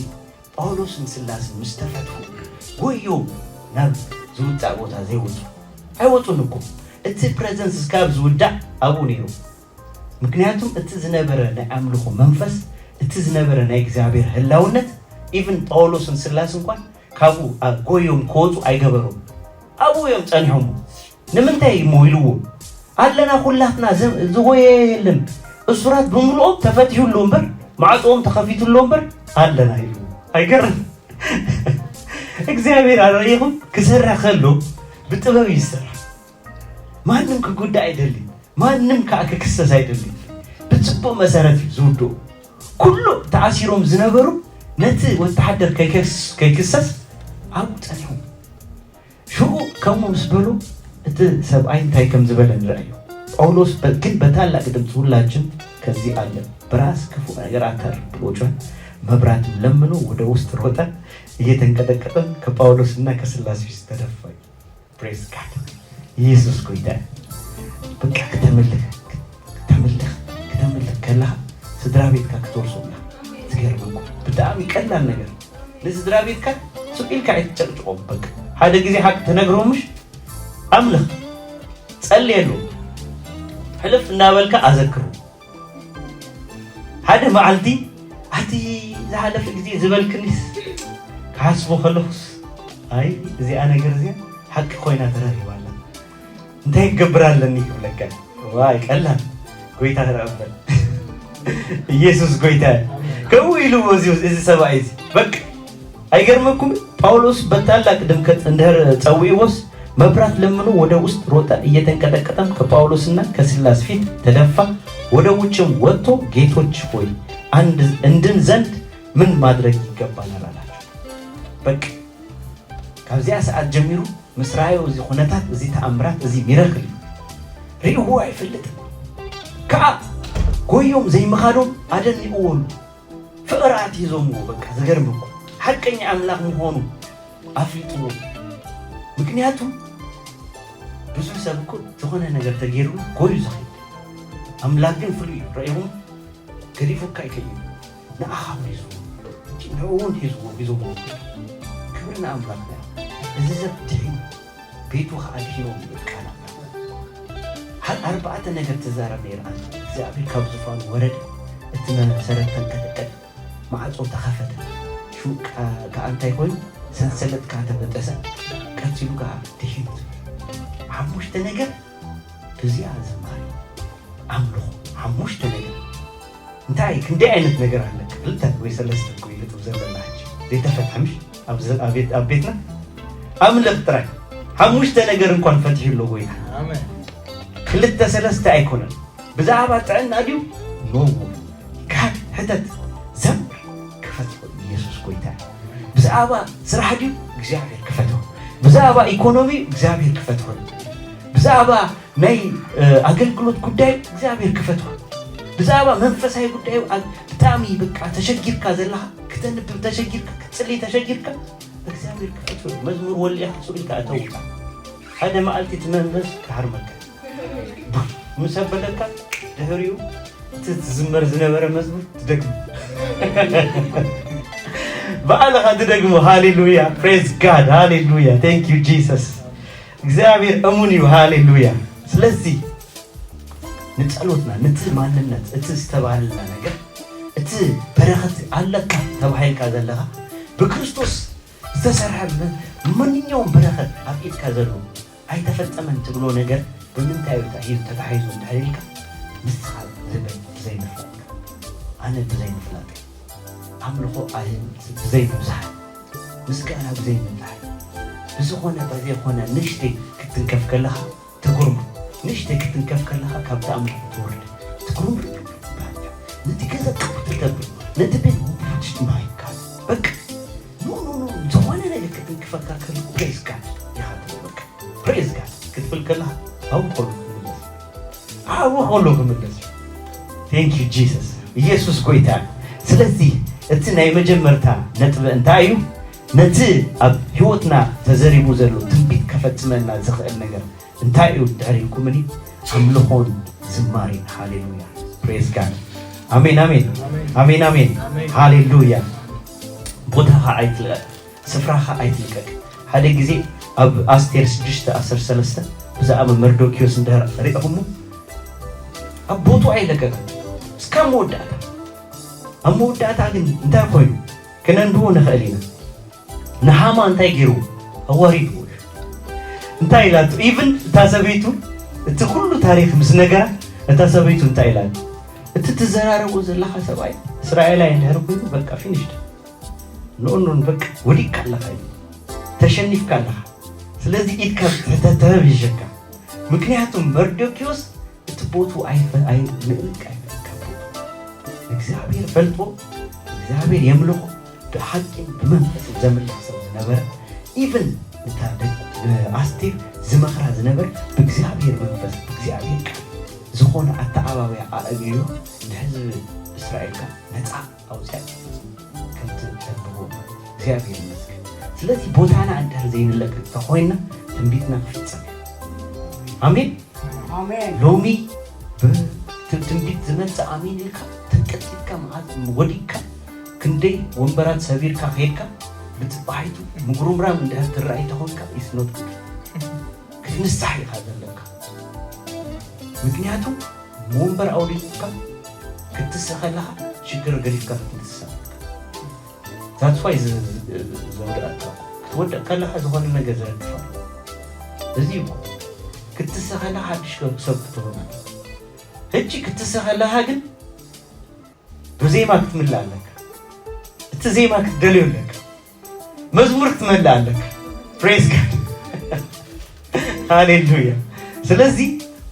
ጳውሎስን ስላስን ምስ ተፈትሑ ጎዮም ናብ ዝውዳእ ቦታ ዘይወፁ ኣይወፁን እኮ። እቲ ፕሬዘንስ እስካብ ዝውዳእ ኣብኡ ነይሩ። ምክንያቱም እቲ ዝነበረ ናይ ኣምልኾ መንፈስ፣ እቲ ዝነበረ ናይ እግዚኣብሔር ህላውነት ኢቭን ጳውሎስን ስላስ እንኳን ካብኡ ጎዮም ክወፁ ኣይገበሮም። ኣብኡ እዮም ፀኒሖም። ንምንታይ እሞ ኢልዎ ኣለና ኩላትና ዝጎየ የለን። እሱራት ብምልኦም ተፈትሑ ኣሎ እምበር ማዕፅኦም ተኸፊቱ ኣሎ እምበር ኣለና ኢልዎ። ኣይገርም? እግዚኣብሔር ኣረኢኹም ክሰርሕ ከሎ ብጥበብ ይሰርሕ። ማንም ክጉዳእ ኣይደሊ፣ ማንም ከዓ ክክሰስ ኣይደሊ። ብፅቡቅ መሰረት እዩ ዝውድኡ። ኩሉ ተኣሲሮም ዝነበሩ ነቲ ወተሓደር ከይክሰስ ኣብኡ ፀኒሖም። ሽዑ ከምኡ ምስ በሉ እቲ ሰብኣይ እንታይ ከም ዝበለ ንርኣዮ። ጳውሎስ በ- ግን በታላቅ ድምፅ «ሁላችን ከዚህ አለን፣ በራስ ክፉ ነገር አታድርግ» ብሎ ጮኸ። መብራትም ለምኖ ወደ ውስጥ ሮጠ፣ እየተንቀጠቀጠም ከጳውሎስና ከስላስ ፊት ተደፋ። Praise God። ኢየሱስ ጎይታ። በቃ ክተምልኽ ክተምልኽ ክተምልኽ ከለኻ ስድራ ቤትካ ክትወርሶም ኢኻ። ትገርመኩም። ብጣዕሚ ቀላል ነገር። ንስድራ ቤትካ ሱቅ ኢልካ ኣይትጨቅጭቆም። በቃ ሓደ ግዜ ሓቂ ተነግሮም ምሽ ኣምልኽ ጸልየሉ ሕልፍ እናበልካ ኣዘክሩ። ሓደ መዓልቲ ኣቲ ዝሓለፈ ግዜ ዝበልክኒስ ክሓስቦ ከለኹስ ኣይ እዚኣ ነገር እዚኣ ሓቂ ኮይና ተረኺባ ኣላ። እንታይ ክገብር ኣለኒ ክብለካ። ዋይ ቀላል ጎይታ ተረበል። ኢየሱስ ጎይታ። ከምኡ ኢሉ እዚ እዚ ሰብኣይ እዚ በቃ ኣይገርመኩም? ጳውሎስ በታላቅ ድምቀት እንድሕር ጸዊዕዎስ መብራት ለምኑ ወደ ውስጥ ሮጠ፣ እየተንቀጠቀጠም ከጳውሎስና ከሲላስ ፊት ተደፋ። ወደ ውጭም ወጥቶ ጌቶች ሆይ አንድ እንድን ዘንድ ምን ማድረግ ይገባናል አላቸው። በቃ ካብዚያ ሰዓት ጀሚሩ ምስ ረኣዮ እዚ ኩነታት እዚ ተኣምራት እዚ ሚረክል እዩ ርእይዎ ኣይፈልጥን። ከኣ ጎዮም ዘይምኻዶም ኣደኒቕዎሉ። ፍቕሪ ኣትሂዞምዎ። በቃ ዝገርም እኮ ሓቀኛ ኣምላኽ ምዃኑ ኣፍሊጥዎ። ምክንያቱ ብዙሕ ሰብ እኮ ዝኾነ ነገር ተገይሩ ጎዩ ዝኸይድ ኣምላኽ ግን ፍሉይ እዩ። ረኢኹም ገዲፉካ ኣይከይድ ንኣኻ እውን ሒዝዎ ንዕኡ እውን ሒዝዎ ሒዞምዎ። ክብሪ ንኣምላኽና እዩ። እዚ ሰብ ድሒኑ ቤቱ ኸዓ ድሒኖም ይብል ቃል ኣምላኽ። ሓ- ኣርባዕተ ነገር ትዛረብ ነይራ ኣላ። እግዚኣብሔር ካብ ዙፋኑ ወረደ፣ እቲ መሰረት ተንቀጥቀጠ፣ ማዕጾ ተኸፈተ። ሹቅ ከኣ እንታይ ኮይኑ ሰንሰለት ከኣ ተበጠሰ። ቀጺሉ ከኣ ድሒኑ። ሓሙሽተ ነገር ብዚኣ ዝማሬ ኣምልኾ ሓሙሽተ ነገር እንታይ ክንደይ ዓይነት ነገር ኣለካ ክልተ ወይ ሰለስተ እኮ እዩ ነጥብ ዘለና ሕጂ ዘይተፈትሐ ምሽ ኣብ ዘ- ኣብ ቤት- ኣብ ቤትና ኣምልኽ ጥራይ ሓሙሽተ ነገር እንኳን ፈትሑ ኣሎ ጎይታ ኣሜን። ክልተ ሰለስተ ኣይኮነን ብዛዕባ ጥዕና ድዩ ኖ ካብ ሕተት ዘምር ክፈትሑ ኢየሱስ ጎይታ ብዛዕባ ስራሕ ድዩ እግዚኣብሔር ክፈትሑ ብዛዕባ ኢኮኖሚ እግዚኣብሔር ክፈትሑ ብዛዕባ ናይ ኣገልግሎት ጉዳይ እግዚኣብሔር ክፈትዋ ብዛዕባ መንፈሳዊ ጉዳዩ ብጣዕሚ በቃ ተሸጊርካ ዘለኻ ክተንብብ ተሸጊርካ ክትፅሊ ተሸጊርካ እግዚኣብሔር ክፈትወ መዝሙር ወሊኻ ስኡ ኢልካ እተውካ ሓደ መዓልቲ እቲ መንፈስ ክሃርመካ ምስ ኣበለካ ድሕሪኡ እቲ ትዝመር ዝነበረ መዝሙር ትደግሙ ባዕልኻ ትደግሙ ሃሌሉያ praise God ሃሌሉያ thank you Jesus እግዚኣብሔር እሙን እዩ ሃሌሉያ ስለዚ ንጸሎትና ነቲ ማንነት እቲ ዝተባህልና ነገር እቲ በረኸት ኣለካ ተባሂልካ ዘለኻ ብክርስቶስ ዝተሰርሐ ማንኛውም በረኸት ኣብ ኢድካ ዘሎ ኣይተፈጸመን ትብሎ ነገር ብምንታይ እዩ ተታሒዙ እንድሕር ኢልካ ንስኻ ዝብል ብዘይምፍላጥካ ኣነ ብዘይምፍላጥ ኣምልኾ ብዘይምብዛሕ ምስጋና ብዘይምብዛሕ ብዝኾነ በዘይኾነ ንእሽተይ ክትንከፍ ከለኻ ትጉርም ንእሽተይ ክትንከፍ ከለኻ ካብ ተኣምር ትወርድ ትጉርም ነቲ ገዛ ቅብት ተብል ነቲ ቤት ውቡት ማይካ በቃ ኖ ኖ ኖ ዝኾነ ነገር ክትንክፈካ ከሉ ፕሬዝ ጋድ ኢኻ ትብል በቃ ፕሬዝ ጋድ ክትብል ከለኻ ኣብኡ ከሉ ክምለስ ኣብኡ ከሉ ክምለስ thank you Jesus ኢየሱስ ጎይታ ስለዚ እቲ ናይ መጀመርታ ነጥቢ እንታይ እዩ ነቲ ኣብ ህይወትና ተዘሪቡ ዘሎ ትንቢት ከፈጽመና ዝኽእል ነገር እንታይ እዩ ድሕሪ ኢልኩምኒ ኣምልኾን ዝማሬን ሃሌሉያ praise God ኣሜን ኣሜን ኣሜን ኣሜን ሃሌሉያ ቦታኻ ኣይትልቀቅ ስፍራኻ ኣይትልቀቅ ሓደ ግዜ ኣብ ኣስቴር ሽዱሽተ ዓሰርተ ሰለስተ ብዛዕባ መርዶኪዎስ እንድሕር ሪእኹሞ ኣብ ቦቱ ኣይለቀቅን እስካብ መወዳእታ ኣብ መወዳእታ ግን እንታይ ኮይኑ ክነንብቦ ንኽእል ኢና ንሃማ እንታይ ገይርዎ ኣዋሪድዎ እዩ እንታይ ኢላቶ even እታ ሰበይቱ እቲ ኩሉ ታሪክ ምስ ነገራ እታ ሰበይቱ እንታይ ኢላቶ እቲ ትዘራረቦ ዘለካ ሰብኣይ እስራኤላይ እንድሕር ኮይኑ በቃ finished ንኦኖን በቃ ወዲቅካ ኣለካ እዩ ተሸኒፍካ ኣለካ ስለዚ ኢድካ ትሕተተበብ ይሸካ ምክንያቱ መርዶኪዎስ እቲ ቦቱ ኣይንእልቅ ኣይፈልካ እግዚኣብሔር ፈልጦ እግዚኣብሔር የምልኾ ብሓቂን ብመንፈስን ዘምልኽ ሰብ ዝነበረ even እታ ኣስቴር ዝመኽራ ዝነበር ብእግዚኣብሔር መንፈስ ብእግዚኣብሔር ቃል ዝኾነ ኣተዓባብያ ኣእብዮ ንህዝቢ እስራኤልካ ነፃ ኣውፅያ ከምቲ ተንብቦ እግዚኣብሔር ይመስገን። ስለዚ ቦታና እንድሕር ዘይንለቅቅ ተኾይንና ትንቢትና ክፍጸም እዩ። ኣሜን። ኣሜን። ሎሚ ብ- ት- ትንቢት ዝመጽእ ኣሜን ኢልካ ተንቀጥቂጥካ መዓት ወዲቅካ ክንደይ ወንበራት ሰቢርካ ከይድካ ብጽባሒቱ ምጉርምራም እንድሕር ትረኣይ ተኾንካ is not good። ክትንሳሕ ኢኻ ዘለካ። ምክንያቱ ወንበር ኣውሪድካ ክትስእ ከለኻ ሽግር ገዲፍካ ክትንሳሕ that's why ዘውድኣካ ክትወድቕ ከለኻ ዝኾነ ነገር ዘረግፋ እዚ እዩ ክትስእ ከለኻ ሓድሽ ሰብ ክትሆን ሕጂ ክትስእ ከለኻ ግን ብዜማ ክትምልእ ኣለካ እቲ ዜማ ክትደልዮ ኣለካ መዝሙር ክትመልእ ኣለካ praise God ሃሌሉያ ስለዚ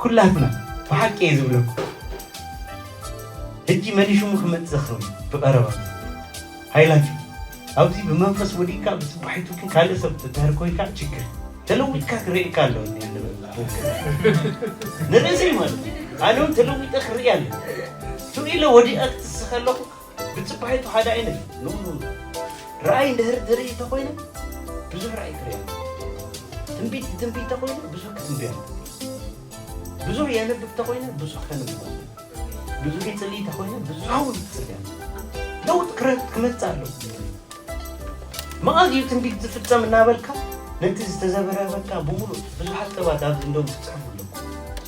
ኩላትና ብሓቂ እየ ዝብለኩም ሕጂ መን ሽሙ ክመፅእ ዝኽእል ብቐረባ ሃይላችሁ ኣብዚ ብመንፈስ ወዲቅካ ብፅባሒቱ ግን ካልእ ሰብ ትድህር ኮይንካ ችግር ተለዊጥካ ክርእየካ ኣለዎ ንርእሰይ ማለት እዩ ኣነ እውን ተለዊጠ ክርኢ ኣለዎ ስቕ ኢለ ወዲቐ ክትስእ ከለኹ ብፅባሒቱ ሓደ ዓይነት እዩ ኖ ኖ ኖ ረኣይ እንድሕር ዝርኢ ተኮይነ ብዙሕ ረኣይ ክርኢ ኣለዎ ትንቢት ዝትንቢት ተኮይነ ብዙሕ ክትንቢ ኣለዎ ብዙሕ የንብብ ተኮይነ ብዙሕ ከንብብ ኣለዎ ብዙሕ ይፅሊ ተኮይነ ብዙሕ እውን ይፅሊ ኣለዎ ለውጥ ክረ- ክመፅእ ኣለዎ መዓዝ እዩ ትንቢት ዝፍፀም እናበልካ ነቲ ዝተዘበረበካ ብምሉእ ብዙሓት ሰባት ኣብዚ እንደም ትፅሕፉ ኣለኩም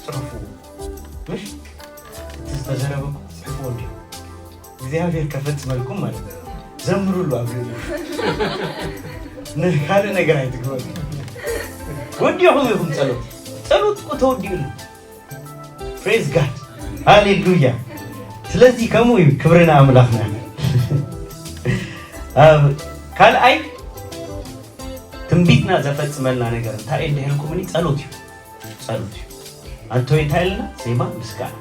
ትፅሕፉ ምሽ እቲ ዝተዘረበኩም ትፅሕፉ እንዲሁ እግዚኣብሔር ከፈፅመልኩም ማለት ነው ዘምሩሉ ኣብ ካልእ ነገር ኣይትግበሩ ወዲኹም ኢኹም ፀሎት ፀሎት እኮ ተወዲኡሉ praise God ሃሌሉያ ስለዚህ ከምኡ እዩ ክብርና ኣምላኽና ካልኣይ ትንቢትና ዘፈፅመልና ነገር እንታይ እንድሕልኩምኒ ፀሎት እዩ ፀሎት እዩ ኣንቶይ እንታይ ኢልና ዜማ ምስጋና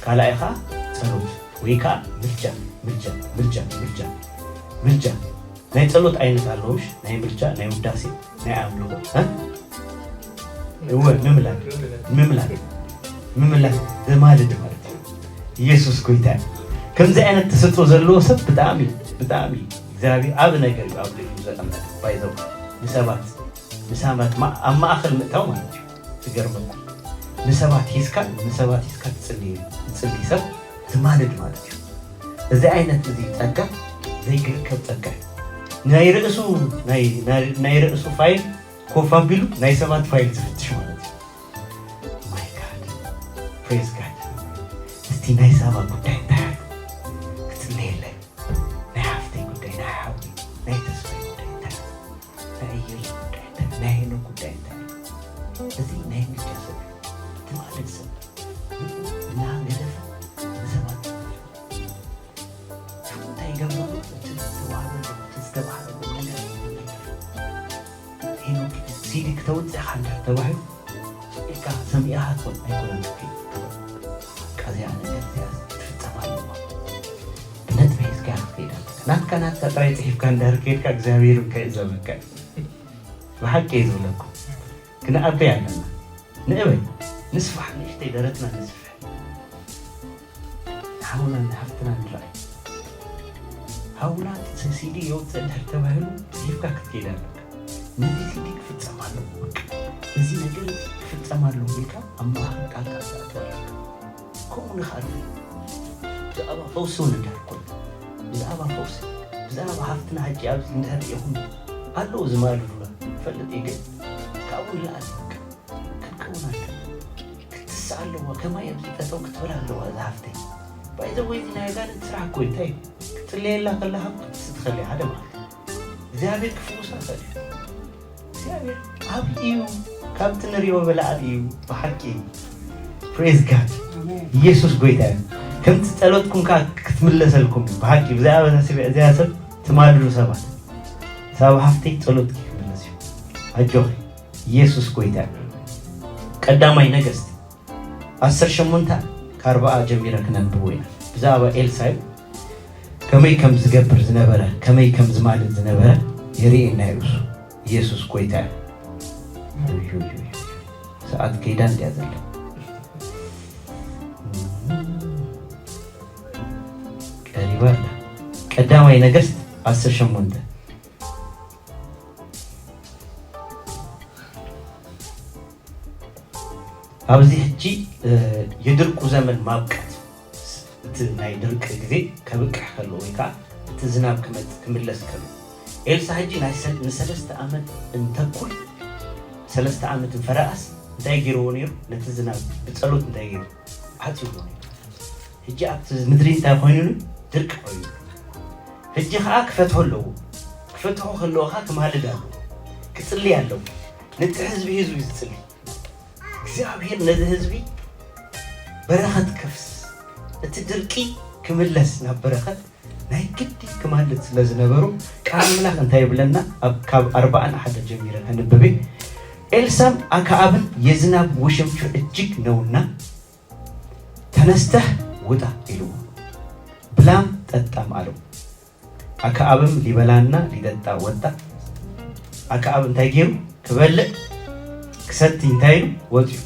ካልኣይ ከዓ ፀሎት ወይ ከዓ ምልጃ ምልጃ ምልጃ ምልጃ ምልጃ ናይ ጸሎት ዓይነት ኣለውሽ ናይ ምልጃ ናይ ውዳሴ ናይ ኣምልኾ እወ ምምላድ ምምላድ ምምላድ ዘማልድ ማለት እዩ ኢየሱስ ጎይታ ከምዚ ዓይነት ተሰጥኦ ዘለዎ ሰብ ብጣዕሚ ብጣዕሚ እግዚኣብሔር ኣብ ነገር እዩ ኣብ ልዕሊኡ ዘቐመጠ ባይዘው ንሰባት ንሰባት ኣብ ማእኸል ምእታው ማለት እዩ ትገርመኩም ንሰባት ሂዝካ ንሰባት ሂዝካ ትጽልይ ትጽልይ ሰብ ዝማልድ ማለት እዩ እዚ ዓይነት እዚ ጸጋ ዘይግርከብ ጸጋ እዩ ናይ ርእሱ ናይ ርእሱ ፋይል ኮፍ ኣቢሉ ናይ ሰባት ፋይል ዝፍትሽ ማለት እዩ my God praise God እስቲ ናይ ሳባ ጉዳይ እንታይ ክትጽልየለይ ናይ ሓፍተይ ጉዳይ ናይ ሓዊ ናይ ተስፋይ ጉዳይ እንታይ ናይ ኢየሱስ ጉዳይ እንታይ ናይ ሄኖክ ጉዳይ እንታይ እዚ ናይ ምልጃ ሰብ ትማልድ ሰብ እናገደፈ ንሰባት ሽሙ እንታይ ይገብረሉ እቲ ዝተዋህበሉ እቲ ዝተባህበሉ መንገድ ሄኖክ ሲዲ ክተውፅእ ኢኻ እንድሕር ተባሂሉ ኢልካ ሰሚዕኻ ትኾን ኣይኮነን ትከይድ እዚኣ ነገር እዚኣ ትፍፀም ኣለዋ ብነጥቢ ሒዝካ ክትከይድ ኣለካ ናትካ ናትካ ጥራይ ፅሒፍካ እንድሕር ከይድካ እግዚኣብሔር ከይእዘበካ ብሓቂ እየ ዝብለኩም ክንኣበይ ኣለና ንእበይ ንስፋሕ ንእሽተይ ደረትና ንስፍሕ ሓውናን ሓፍትናን ንርኣይ። ሓውና ሲዲ የውፅእ እንድሕር ተባሂሉ ሂብካ ክትከይድ ኣለካ። ነዚ ሲዲ ክፍፀም ኣለዎ በቃ እዚ ነገር እዚ ክፍፀም ኣለዎ ኢልካ ኣብ ማእኸል ጣልቃ ክትኣቱ ኣለካ። ከምኡ ንኽኣሉ ብዛዕባ ፈውሲ እውን እንድሕር ኮይኑ ብዛዕባ ፈውሲ ብዛዕባ ሃፍትና ሕጂ ኣብዚ እንድሕር ሪኢኹም ኣለዉ ዝማልዱና ይፈልጥ እየ ግን ካብኡ ንላኣል በቃ። ክትከውን ኣለዋ ክትስእ ኣለዋ ከማይ ኣብዚ ጠጠው ክትብል ኣለዋ እዛ ሃፍተይ ባይዘወይ እዚ ናይ ኣጋንንት ስራሕ እኮ እንታይ ክትፅለየላ ከለካ ክትስእ ትኸሊ ሓደ ማለት እግዚኣብሔር ክፍውሳ ይኽእል እዩ እግዚኣብሔር ኣብ እዩ ካብቲ ንሪኦ በላዕል እዩ ብሓቂ praise God ኢየሱስ ጎይታ እዩ ከምቲ ጸሎትኩም ከዓ ክትምለሰልኩም እዩ ብሓቂ ብዛዕባ እዚኣ ሰብ ትማልዱ ሰባት ሳብ ሃፍተይ ጸሎትኪ ክምለስ እዩ ኣጆኺ ኢየሱስ ጎይታ እዩ። ቀዳማይ ነገስት ዓሰርተ ሸሞንተ ከኣርብዓ ጀሚረ ክነንብቦ ኢና። ብዛዕባ ኤልሳ እዩ። ከመይ ከም ዝገብር ዝነበረ፣ ከመይ ከም ዝማልድ ዝነበረ የርእየና እዩ እሱ። ኢየሱስ ጎይታ እዩ። ሰዓት ከይዳ እንድያ ዘላ። ቀሪባ ኣላ። ቀዳማይ ነገስት ዓሰርተ ሸሞንተ። ኣብዚ ሕጂ፣ እ፣ የድርቁ ዘመን ማብቃት፣ እቲ ናይ ድርቂ ግዜ ከብቅሕ ከሎ ወይ ከዓ እቲ ዝናብ ክመጽእ ክምለስ ከሎ፣ ኤልሳ ሕጂ ናይ ሰ-፣ ንሰለስተ ዓመት እንተኩል፣ ሰለስተ ዓመት እንፈረኣስ እንታይ ገይርዎ ነይሩ? ነቲ ዝናብ ብጸሎት እንታይ ገይሩ? ዓጽይዎ ነይሩ። ሕጂ ኣብቲ ምድሪ እንታይ ኮይኑ? ድርቂ ኮይኑ። ሕጂ ከዓ ክፈትሖ ኣለዎ። ክፈትሖ ከለዎ ከዓ ክማልድ ኣለዎ። ክጽልይ ኣለዎ። ነቲ ህዝቢ ህዝቢ ዝጽልይ። እግዚኣብሔር ነዚ ህዝቢ በረኸት ከፍስስ፣ እቲ ድርቂ ክምለስ ናብ በረኸት ናይ ግዲ ክማልድ ስለ ዝነበሩ፣ ቃል ኣምላኽ እንታይ ይብለና? ኣብ፣ ካብ ኣርባዓን ሓደ ጀሚረ ከንብብ እየ። ኤልሳም ኣክዓብን የዝናብ ውሽንፍር እጅግ ነውና፣ ተነስተህ ውጣ ኢልዎ፣ ብላም ጠጣም ኣለው። ኣክዓብም ሊበላና ሊጠጣ ወጣ። ኣክዓብ እንታይ ገይሩ? ክበልዕ ክሰቲ እንታይ ኢሉ ወፂኡ።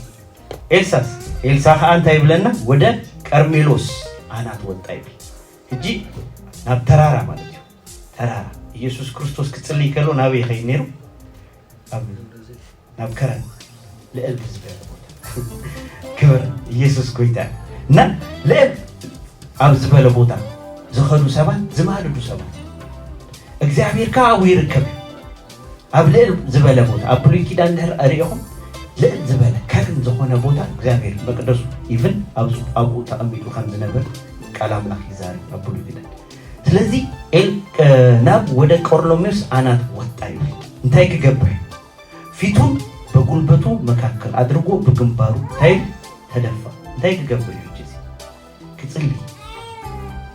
ኤልሳስ፣ ኤልሳ ከዓ እንታይ ይብለና? ወደ ቀርሜሎስ ኣናት ወጣ ይብል። ሕጂ ናብ ተራራ ማለት እዩ። ተራራ። ኢየሱስ ክርስቶስ ክጽልይ ከሎ ናበይ ይኸይድ ነይሩ? ኣብ፣ ናብ ከረን ልዕል ዝበለ ቦታ። ክብር ኢየሱስ ጎይታ። እና ልዕል ኣብ ዝበለ ቦታ ዝኸዱ ሰባት፣ ዝማልዱ ሰባት፣ እግዚኣብሔር ከዓ ኣብኡ ይርከብ። ኣብ ልዕል ዝበለ ቦታ፣ ኣብ ብሉይ ኪዳን እንድሕር ርኢኹም፣ ልዕል ዝበለ ከርን ዝኾነ ቦታ እግዚኣብሔር መቅደሱ፣ ኢቭን ኣብኡ፣ ኣብኡ ተቐሚጡ ከም ዝነብር ቃል ኣምላኽ ይዛረብ ኣብ ብሉይ ኪዳን። ስለዚ ኤል-፣ እ፣ ናብ ወደ ቆርሎሜዎስ ኣናት ወጣ ይብል። እንታይ ክገብር? ፊቱን በጉልበቱ መካከል ኣድርጎ ብግንባሩ እንታይ ተደፋ። እንታይ ክገብር እዩ ሕጂ እዚ? ክጽሊ።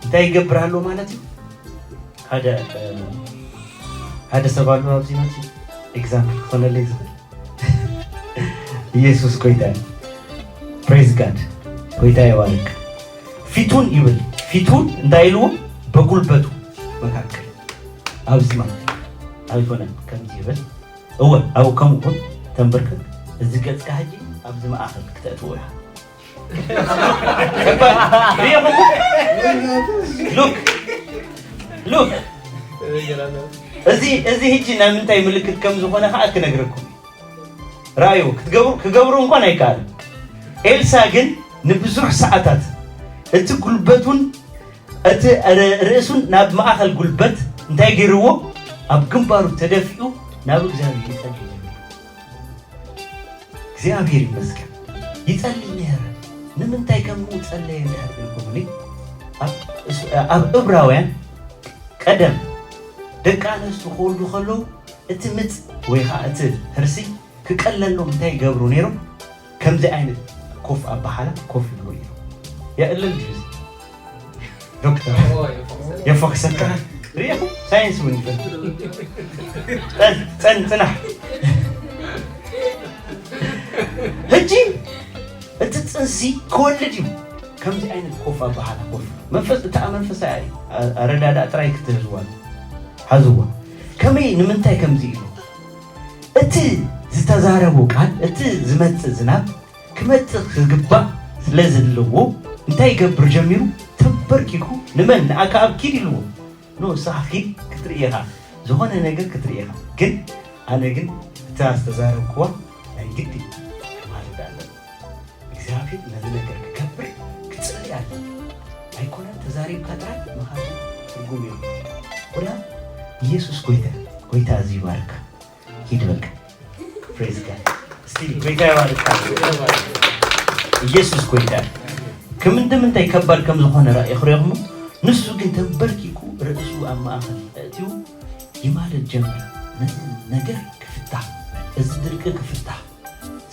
እንታይ ይገብር ኣሎ ማለት እዩ? ሓደ፣ እ፣ ሓደ ሰብ ኣሎ ኣብዚ መጽዩ ኤግዛምፕል ክኾነለይ ዝኽእል። ኢየሱስ ጎይታ እዩ። ፕሬዝ ጋድ። ጎይታ ይባርክ። ፊቱን ይብል። ፊቱን እንታይ ኢልዎ? በጉልበቱ መካከል። ኣብዚ ማለት ኣይኮነን ከምዚ ይብል። እወ፣ ኣብኡ ከምኡ እውን ተንበርከክ። እዚ ገጽካ ሕጂ ኣብዚ ማእከል ክተእትዎ ኢኻ። ሪኢኹም? ሉክ፣ ሉክ። እዚ፣ እዚ ሕጂ ናይ ምንታይ ምልክት ከም ዝኾነ ከዓ ክነግረኩም። ራእዩ ክትገብሩ፣ ክገብሩ እንኳን ኣይከኣልን። ኤልሳ ግን ንብዙሕ ሰዓታት እቲ ጉልበቱን እቲ ር-፣ ርእሱን ናብ ማእከል ጉልበት እንታይ ገይርዎ? ኣብ ግንባሩ ተደፊኡ ናብ እግዚኣብሔር ይጸልይ ጀመረ። እግዚኣብሔር ይመስገን። ይጸልይ ነይረ። ንምንታይ ከምኡ ጸለየ እንድሕር ኢልኩምኒ፣ ኣብ፣ ኣብ እብራውያን ቀደም ደቂ ኣንስትዮ ክወልዱ ከለዉ እቲ ምጽ ወይ ኸዓ እቲ ህርሲ ክቀለሎም እንታይ ይገብሩ ነይሮም? ከምዚ ዓይነት ኮፍ ኣበሃላ ኮፍ ይብሉ ነይሮም። የዕልል ድዩ እዚ? ዶክተር፣ የፎክሰካ። ሪኢኹም? ሳይንስ እውን ይፈልጥ። ጸን-፣ ጸን-፣ ጽናሕ። ሕጂ እቲ ጽንሲ ክወልድ እዩ። ከምዚ ዓይነት ኮፍ ኣበሃላ ኮፍ። መንፈስ፣ እታ መንፈሳዊ ኣረዳድኣ ጥራይ ክትህዝዋ። ሓዝዋ። ከመይ፣ ንምንታይ ከምዚ ኢሉ? እቲ ዝተዛረቦ ቃል፣ እቲ ዝመጽእ ዝናብ ክመጽእ ክግባእ ስለ ዘለዎ፣ እንታይ ይገብር ጀሚሩ? ተንበርኪኹ፣ ንመን? ንኣክዓብ ኪድ ኢልዎ። ኖ፣ ንስኻ ኪድ ክትርኢ ኢኻ፣ ዝኾነ ነገር ክትርኢ ኢኻ። ግን ኣነ ግን እታ ዝተዛረብክዋ ናይ ግዲ ክማልድ ኣለኒ። እግዚኣብሔር ነዚ ነገር ክገብር ክጽሊ ኣለኒ። ኣይኮነን ተዛሪብካ ጥራይ ምኻድ ትርጉም የብሉን። ወላ ኢየሱስ ጎይታ፣ ጎይታ እዚ ይባርክ። ሂድ በቃ። ፕሬዝ ጋድ። እስቲ ጎይታ ይባርካ። ኢየሱስ ጎይታ። ከምንድምንታይ ከባድ ከም ዝኾነ ራእይ ክርእኹም። ንሱ ግን ተንበርኪኩ ርእሱ ኣብ ማእከል ኣእትዩ ይማልድ ጀመረ። ነዚ ነገር ክፍታሕ፣ እዚ ድርቂ ክፍታሕ፣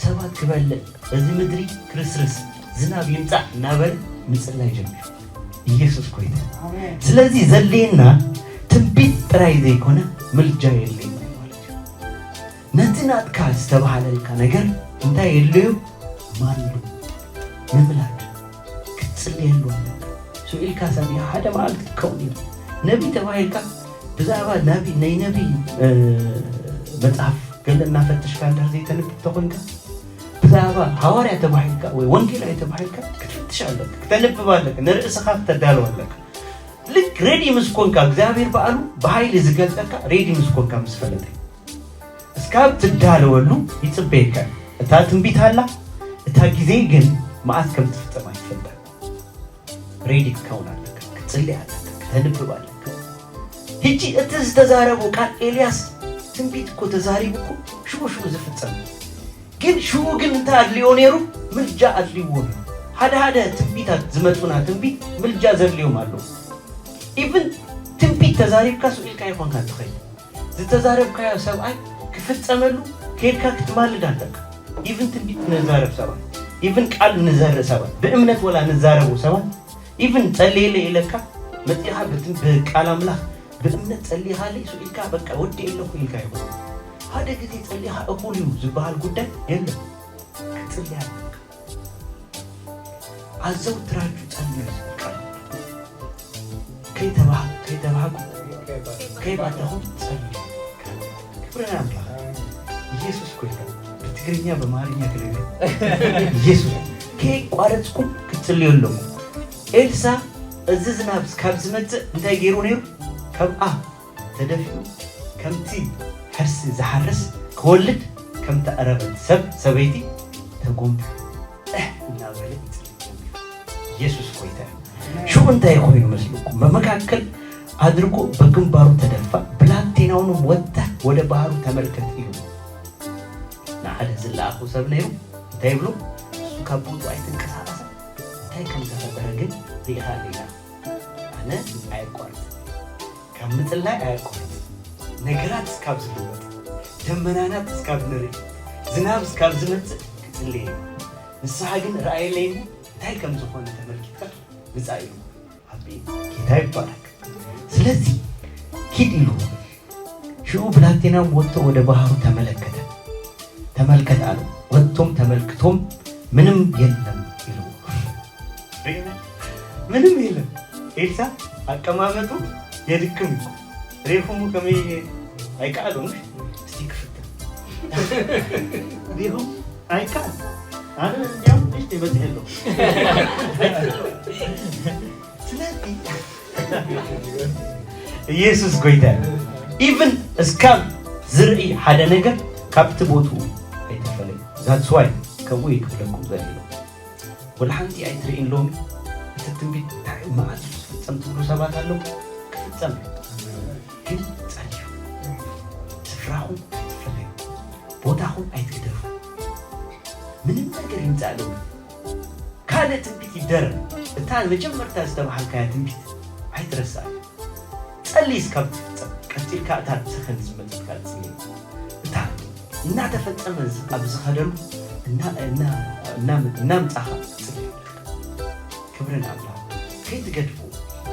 ሰባት ክበልዕ፣ እዚ ምድሪ ክርስርስ፣ ዝናብ ይምጻእ እናበለ ምጽላይ ጀሚሩ። ኢየሱስ ጎይታ። ኣሜን። ስለዚ ዘድልየና ትንቢት ጥራይ ዘይኮነ ምልጃ የድልየና እዩ ማለት እዩ። ነቲ ናትካ ዝተባህለልካ ነገር እንታይ የድልዮ? ማሉ፣ ምምላድ፣ ክትጽልየሉ ኣለካ። ስቕ ኢልካ ሰሚዕካ ሓደ መዓልቲ ክኸውን እዩ። ነቢ ተባሂልካ ብዛዕባ ናቢ፣ ናይ ነቢ፣ እ፣ መጽሓፍ ገለ እናፈተሽካ እንድሕር ዘይተንብብ ተኾንካ፣ ብዛዕባ ሃዋርያ ተባሂልካ ወይ ወንጌላዊ ተባሂልካ ክትፍትሽ ኣለካ፣ ክተንብብ ኣለካ፣ ንርእስኻ ክተዳልው ኣለካ። ልክ ሬዲ ምስ ኮንካ እግዚኣብሔር በዓሉ ብሃይሊ ዝገልጸካ ሬዲ ምስ ኮንካ ምስ ፈለጠ እስካብ ትዳለወሉ ይጽበየካ እዩ። እታ ትንቢት ኣላ፣ እታ ግዜ ግን መዓስ ከም ትፍጸም ኣይትፈልጣን። ሬዲ ክትከውን ኣለካ፣ ክትጽሊ ኣለካ፣ ክተንብብ ኣለካ። ሕጂ እቲ ዝተዛረቦ ቃል ኤልያስ ትንቢት እኮ ተዛሪቡ እኮ ሽኡ ሽኡ ዝፍጸም እዩ። ግን ሽኡ ግን እንታይ ኣድልዮ ነይሩ? ምልጃ ኣድልይዎ ነይሩ። ሓደ ሓደ ትንቢታት ዝመጹና ትንቢት ምልጃ ዘድልዮም ኣለዉ። ኢቭን ትንቢት ተዛሪብካ ስኡ ኢልካ ይኾንካ ትኸይድ። ዝተዛረብካዮ ሰብኣይ ክፍጸመሉ ከይድካ ክትማልድ ኣለካ። ኢቭን ትንቢት ንዛረብ ሰባት፣ ኢቭን ቃል ንዘርእ ሰባት፣ ብእምነት ወላ ንዛረቡ ሰባት፣ ኢቭን ጸልየለይ ኢለካ መጺኻ ብትም-፣ ብቃል ኣምላኽ ብእምነት ጸሊኻለይ ስኡ ኢልካ በቃ ወዲ ኣለኹ ኢልካ ይኹን። ሓደ ግዜ ጸሊኻ እኹል እዩ ዝበሃል ጉዳይ የለን። ክትጽሊ ኣለካ። ኣዘውትራችሁ ጸልዩ ዝብል ቃል። ከይተባህ-፣ ከይተባህጉ፣ ከይባተኹም ጸልዩ። ክብሪ ንኣምላኽ። ኢየሱስ እኮ ይላል። ብትግርኛ፣ በማርኛ፣ ትግርኛ። ኢየሱስ። ከይቋረጽኩም ክትጽልዩ ኣለኩም። ኤልሳ እዚ ዝናብ ካብ ዝመጽእ እንታይ ገይሩ ነይሩ? ከብኣ ተደፊኡ ከምቲ ሕርሲ ዝሓርስ ክወልድ ከምቲ ኣረበት ሰብ ሰበይቲ ተጎንብሑ እህ እናበለ ይጽሊ ጀሚሩ። ኢየሱስ ጎይታ እዩ። ሽዑ እንታይ ኮይኑ መስልኩም? በመካከል አድርጎ በግንባሩ ተደፋ፣ ብላቴናውንም ወጥተህ ወደ ባህሩ ተመልከት ኢሉ። ንሓደ ዝለኣኹ ሰብ ነይሩ እንታይ ይብሉ? እሱ ካብ ቦትኡ ኣይተንቀሳቐሰ። እንታይ ከም ተፈጠረ ግን ርኢኻ ኣለና። ኣነ ኣየቋርጽ ካብ ምጽላይ ኣየቋርጽ ነገራት እስካብ ዝልወጥ ደመናናት እስካብ ንርኢ ዝናብ እስካብ ዝመጽእ ክጽልየ እዩ። ንስኻ ግን ረኣየለይ እሞ እንታይ ከም ዝኾነ ተመልኪትካ ምጻእ እዩ። ኣቢ ጌታ ይባረክ። ስለዚህ ኪድ ኢሉ ሽኡ ብላቴናም ወጥቶ ወደ ባህሩ ተመለከተ። ተመልከት አሉ። ወጥቶም ተመልክቶም ምንም የለም ኢሉ። ምንም የለም። ኤልሳ አቀማመጡ የድክም እኮ። ሬኹሙ ከመይ አይቃሉ እስቲ ክፍት ሬኹም አይቃል። አነ እንዲያውም እሺ ይበዝህ የለው። ስለዚህ ኢየሱስ ጎይታ። ኢቭን እስካብ ዝርኢ ሓደ ነገር ካብቲ ቦትኡ ኣይተፈለዩ። That's why ከምኡ እዩ ክብለኩም ዘድልዮ። ወላ ሓንቲ ኣይትርእን ሎሚ። እቲ ትንቢት እንታይ መዓት ዝፍጸም ትብሉ ሰባት ኣለዉ። ክፍጸም እዩ። ግን ጸልዩ። ስፍራኹም ኣይትፈለዩ። ቦታኹም ኣይትግደፉ። ምንም ነገር ይምጻእ ሎሚ ካልእ ትንቢት ይደረብ። እታ መጀመርታ ዝተባሃልካያ ትንቢት ኣይትረስኣ። ጸሊ እስካብ ትፍጸም። ቀጺልካ እታ ሰኸንድ ዝመጸትካ ጽሊ። እታ እናተፈጸመ ዝ-፣ ኣብ ዝኸደሉ እና-፣ እና-፣ እናም-፣ እናምጻኻ ጽሊ። ክብሪ ንኣምላኽ። ከይትገድፉ።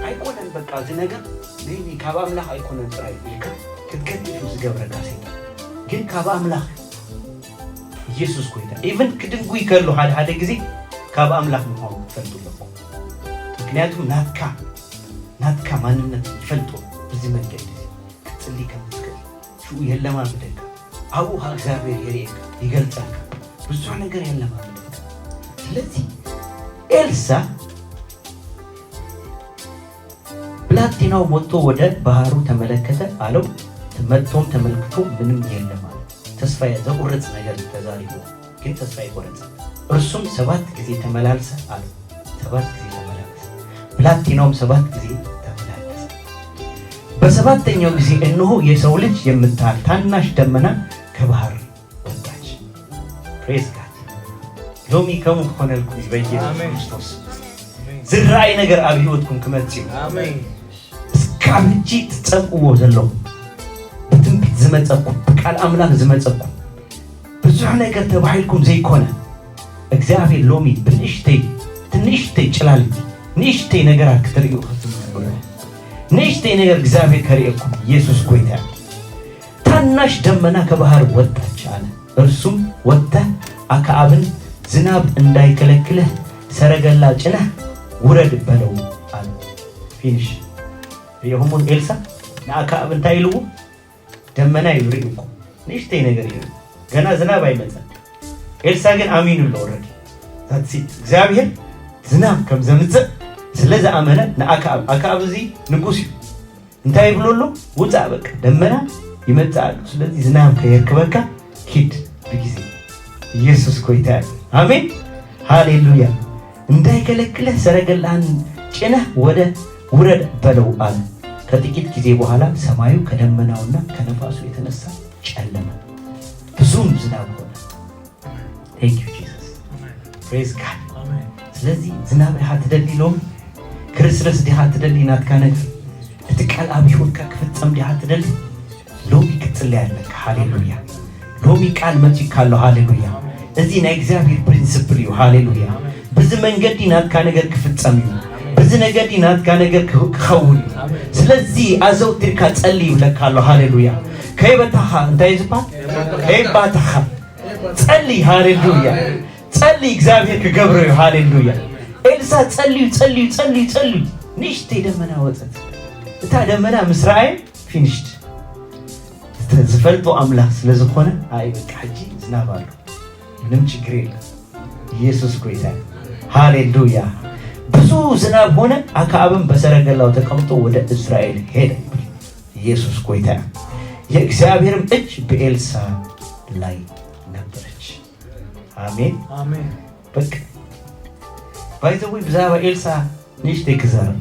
ኣይኮነን በቃ እዚ ነገር ነይ ነይ ካብ ኣምላኽ ኣይኮነን ጥራይ ኢልካ ክትገድፍ እዩ ዝገብረካ ሰይጣን። ግን ካብ ኣምላኽ ኢየሱስ ጎይታ። ኢቭን ክድንጉይ ከሎ ሓደ ሓደ ግዜ ካብ ኣምላኽ ምዃኑ ክትፈልጡ ኣለኩም። ምክንያቱም ናትካ፣ ናትካ ማንነት ይፈልጦ። በዚ መንገዲ ክትጽሊ ከም ትኽእል ሽኡ የለማምደካ። ኣብኡ ኸኣ እግዚኣብሔር የርእየካ፣ ይገልጸልካ። ብዙሕ ነገር የለማምደካ። ስለዚ ኤልሳ ብላቴናው መጥቶ ወደ ባህሩ ተመለከተ አለው። መጥቶም ተመልክቶ ምንም የለም አለ። ተስፋ ዘቁርጽ ነገር ተዛሪቦ፣ ግን ተስፋ የቆረጸ። እርሱም ሰባት ጊዜ ተመላልሰ አለው። ሰባት ጊዜ ተመላለሰ። ብላቴናውም ሰባት ጊዜ ተመላለሰ። በሰባተኛው ጊዜ እነሆ የሰው ልጅ የምታህል ታናሽ ደመና ከባህር ወጣች። Praise God። ሎሚ ከምኡ ክኾነልኩም እዩ በኢየሱስ ኣሜን። ክርስቶስ። ኣሜን። ዝረኣይ ነገር ኣብ ህይወትኩም ክመጽእ እዩ። ኣሜን። እስካብ ሕጂ ትጸብእዎ ዘለኹም፣ ብትንቢት ዝመጸኩም፣ ብቃል ኣምላኽ ዝመጸኩም፣ ብዙሕ ነገር ተባሂልኩም ዘይኮነ፣ እግዚኣብሔር ሎሚ ብንእሽተይ፣ ትንእሽተይ ጭላሊት፣ ንእሽተይ ነገራት ክትርእዩ ክትምስሉ። ንእሽተይ ነገር እግዚኣብሔር ከርእየኩም፣ ኢየሱስ ጎይታ እዩ። ታናሽ ደመና ከባህር ወጣች አለ። እርሱም ወጥተህ አክዓብን ዝናብ እንዳይከለክልህ ሰረገላ ጭነህ ውረድ በለው አለ። ፊኒሽ። ሪኢኹም ኤልሳ ንኣክዓብ እንታይ ኢልዎ? ደመና እዩ ሪኡ እኮ። ንእሽተይ ነገር እዩ። ገና ዝናብ ኣይመጸን። ኤልሳ ግን ኣሚኑ ኣሎ። ኦረዲ ዛትሲት እግዚኣብሔር ዝናብ ከም ዘምፅእ ስለ ዝኣመነ ንኣክኣብ ኣክኣብ እዚ ንጉስ እዩ እንታይ ይብሎ ኣሎ? ውፃእ በቃ ደመና ይመፅእ ኣሎ። ስለዚ ዝናብ ከየርክበካ ኪድ ብግዜ ኢየሱስ ጎይታ እዩ። ኣሜን ሃሌሉያ። እንዳይከለክልህ ሰረገላህን ጭነህ ወደ ውረድ በለው አለ። ከጥቂት ጊዜ በኋላ ሰማዩ ከደመናውና ከነፋሱ የተነሳ ጨለመ፣ ብዙም ዝናብ ሆነ። Thank you Jesus. Praise God. ስለዚ ዝናብ ዲኻ ትደሊ ሎም ክርስረስ ዲኻ ትደሊ ናትካ ነገር እቲ ቃል ኣብ ህይወትካ ክፍጸም ዲኻ ትደሊ? ሎሚ ክትጽለይ ኣለካ። ሃሌሉያ። ሎሚ ቃል መጺካ ኣሎ። ሃሌሉያ። እዚ ናይ እግዚኣብሔር ፕሪንስፕል እዩ። ሃሌሉያ። ብዚ መንገዲ ናትካ ነገር ክፍጸም እዩ። ብዚ ነገዲ ናትካ ነገር ክኸውን እዩ። ስለዚ ኣዘውቲርካ ጸሊ ይብለካ ኣሎ። ሃሌሉያ። ከይበታኻ እንታይ ዝበሃል? ከይባታኻ ጸሊ። ሃሌሉያ። ጸሊ እግዚኣብሔር ክገብሮ እዩ። ሃሌሉያ። ኤልሳ ጸልዩ ጸልዩ ጸልዩ ጸልዩ ንእሽተይ ደመና ወጸት። እታ ደመና ምስ ረኣየ ፊኒሽድ ዝፈልጦ ኣምላኽ ስለ ዝኾነ ኣይ በቃ ሕጂ ዝናብ ኣሎ ምንም ችግር የለም። ኢየሱስ ጎይታ። ሃሌሉያ። ብዙ ዝናብ ሆነ፣ አክዓብም በሰረገላው ተቀምጦ ወደ እስራኤል ሄደ። ኢየሱስ ጎይታ። የእግዚአብሔርም እጅ በኤልሳ ላይ ነበረች። አሜን። አሜን። በቃ ባይዘዊ ብዛባ ኤልሳ ንእሽተይ ክዛረብ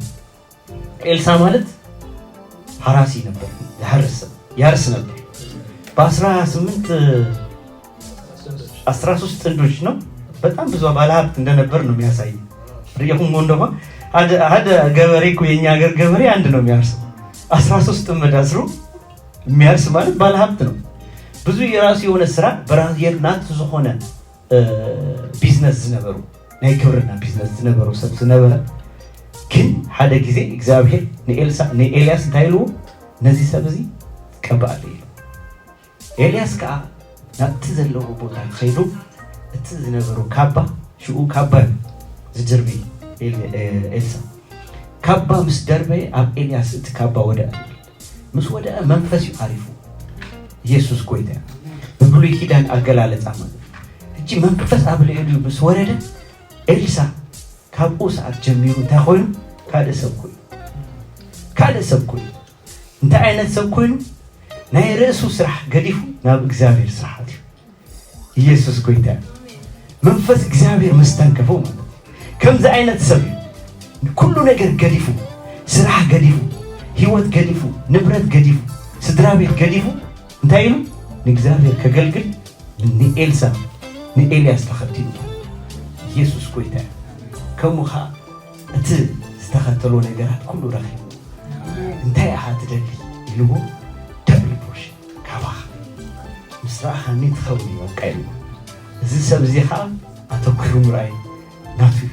ኤልሳ ማለት ሓራሲ ነበር፣ ዝሓርስ ሰብ ያርስ ነበር። በአስራ ስምንት አስራ ሶስት ጥንዶች ነው። በጣም ብዙ ባለሀብት እንደነበር ነው የሚያሳይ። ሪኹም እንደሆነ ሓደ ገበሬ እኮ የኛ ሀገር ገበሬ አንድ ነው የሚያርሰው። አስራ ሶስት ጥምድ አስሮ የሚያርስ ማለት ባለሀብት ነው። ብዙ የራሱ የሆነ ስራ በራሱ የናቱ ዝኾነ ቢዝነስ ዝነበሩ ናይ ግብርና ቢዝነስ ዝነበሩ ሰብ ዝነበረ ግን ሓደ ግዜ እግዚኣብሔር ንኤልሳ ንኤልያስ እንታይ ኢልዎ ነዚ ሰብ እዚ ቀባኣለ ኢሉ። ኤልያስ ከዓ ናብቲ ዘለዎ ቦታ ከይዱ እቲ ዝነበሩ ካባ ሽኡ ካባ እዩ ዝድርቢ ኤልሳ ካባ ምስ ደርበየ ኣብ ኤልያስ እቲ ካባ ወደአ። ምስ ወደአ መንፈስ እዩ ዓሪፉ። ኢየሱስ ጎይታ እዩ። ብብሉይ ኪዳን ኣገላለጻ ማለት ሕጂ መንፈስ ኣብ ልዕሊኡ ምስ ወረደ ኤልሳ ካብኡ ሰዓት ጀሚሩ እንታይ ኮይኑ ካልእ ሰብ ኮይኑ ካልእ ሰብ ኮይኑ እንታይ ዓይነት ሰብ ኮይኑ ናይ ርእሱ ስራሕ ገዲፉ ናብ እግዚኣብሔር ስራሕ ኣትዩ። ኢየሱስ ጎይታ እዩ። መንፈስ እግዚኣብሔር መስተንከፎ ማለት ከምዚ ዓይነት ሰብ እዩ። ኩሉ ነገር ገዲፉ፣ ስራሕ ገዲፉ፣ ህይወት ገዲፉ፣ ንብረት ገዲፉ፣ ስድራ ቤት ገዲፉ እንታይ ኢሉ ንእግዚኣብሔር ከገልግል ንኤልሳ ንኤልያስ ተኸቲሉ። ኢየሱስ ጎይታ እዩ። ከምኡ ኸዓ እቲ ዝተኸተሎ ነገራት ኩሉ ረኺቡ እንታይ ኢኻ ትደሊ ኢልዎ ደብል ፖርሽን ካባኻ ምስ ረኣኻኒ ትኸውን እዩ በቃ ኢሉ። እዚ ሰብ እዚ ኸዓ ኣተኪሩ ምርኣይ ናቱ እዩ።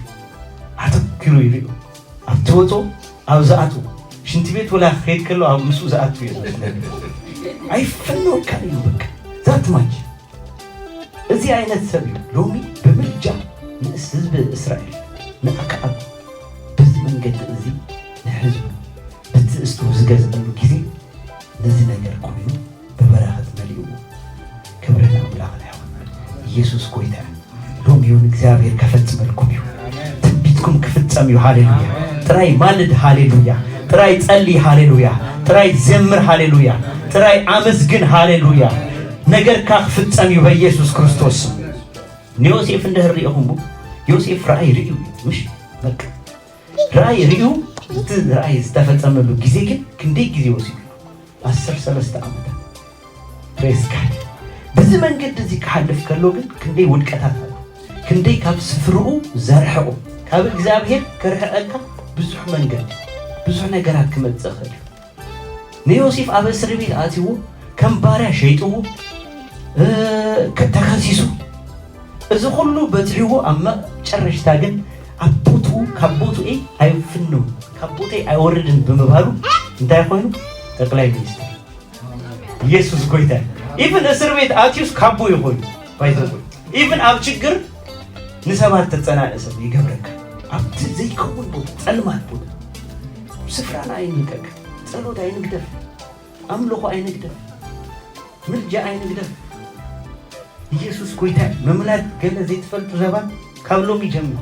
ኣተኪሩ ይሪኦ። ኣብቲ ወፆ ኣብ ዝኣትዎ ሽንቲ ቤት ወላ ክኸይድ ከሎ ኣብ ምስኡ ዝኣቱ እየ ዝመስለኒ። ኣይፍነወካን እዩ በቃ ዛት ማች እዚ ዓይነት ሰብ እዩ ሎሚ ብምልጃ ንእስ ህዝቢ እስራኤል ንኣክኣብ በዚ መንገዲ እዚ ንሕዝቡ ብትእስቱ ዝገዝአሉ ግዜ ነዚ ነገር ኮይኑ ብበረኸት መሊእዎ። ክብሪ ንኣምላኽና ይኹን። ኢየሱስ ጎይታ እዩ። ሎሚ እውን እግዚኣብሔር ከፈጽመልኩም እዩ። ትንቢትኩም ክፍጸም እዩ። ሃሌሉያ። ጥራይ ማልድ። ሃሌሉያ። ጥራይ ጸሊ። ሃሌሉያ። ጥራይ ዘምር። ሃሌሉያ። ጥራይ ኣመስግን። ሃሌሉያ። ነገርካ ክፍጸም እዩ በኢየሱስ ክርስቶስ ስም። ንዮሴፍ እንድሕር ሪኢኹምዎ ዮሴፍ ራእይ ርእዩ እዩ ምሽ በቃ ራእይ ርእዩ እቲ ራእይ ዝተፈጸመሉ ግዜ ግን ክንደይ ግዜ ወሲዱ? ዓሰርተ ሰለስተ ዓመታት። ፕሬዝ ጋድ። በዚ መንገዲ እዚ ክሓልፍ ከሎ ግን ክንደይ ውድቀታት ኣሎ። ክንደይ ካብ ስፍርኡ ዘርሕቑ። ካብ እግዚኣብሔር ክርሕቐካ ብዙሕ መንገዲ ብዙሕ ነገራት ክመጽእ ይኽእል እዩ። ንዮሴፍ ኣብ እስር ቤት ኣትይዎ ከም ባርያ ሸይጥዎ ተኸሲሱ እዚ ኩሉ በፂሕዎ ኣብ መጨረሽታ ግን ኣብ ቦትኡ ካብ ቦትኤ ኣይፍንው ካብ ቦትኤ ኣይወርድን ብምባሉ እንታይ ኮይኑ ጠቅላይ ሚኒስትር ኢየሱስ ጎይታ ኢቭን እስር ቤት ኣትዩስ ካቦ ይኾኑ ባይዘወ ኢቭን ኣብ ችግር ንሰባት ተፀናንእ ሰብ ይገብረካ ኣብቲ ዘይከውን ቦታ ፀልማት ቦታ ስፍራና ኣይንልቀቅ ጸሎት ኣይንግደፍ ኣምልኾ ኣይንግደፍ ምልጃ ኣይንግደፍ ኢየሱስ ጎይታ ምምላድ ገለ ዘይትፈልጡ ሰባት ካብ ሎሚ ጀምር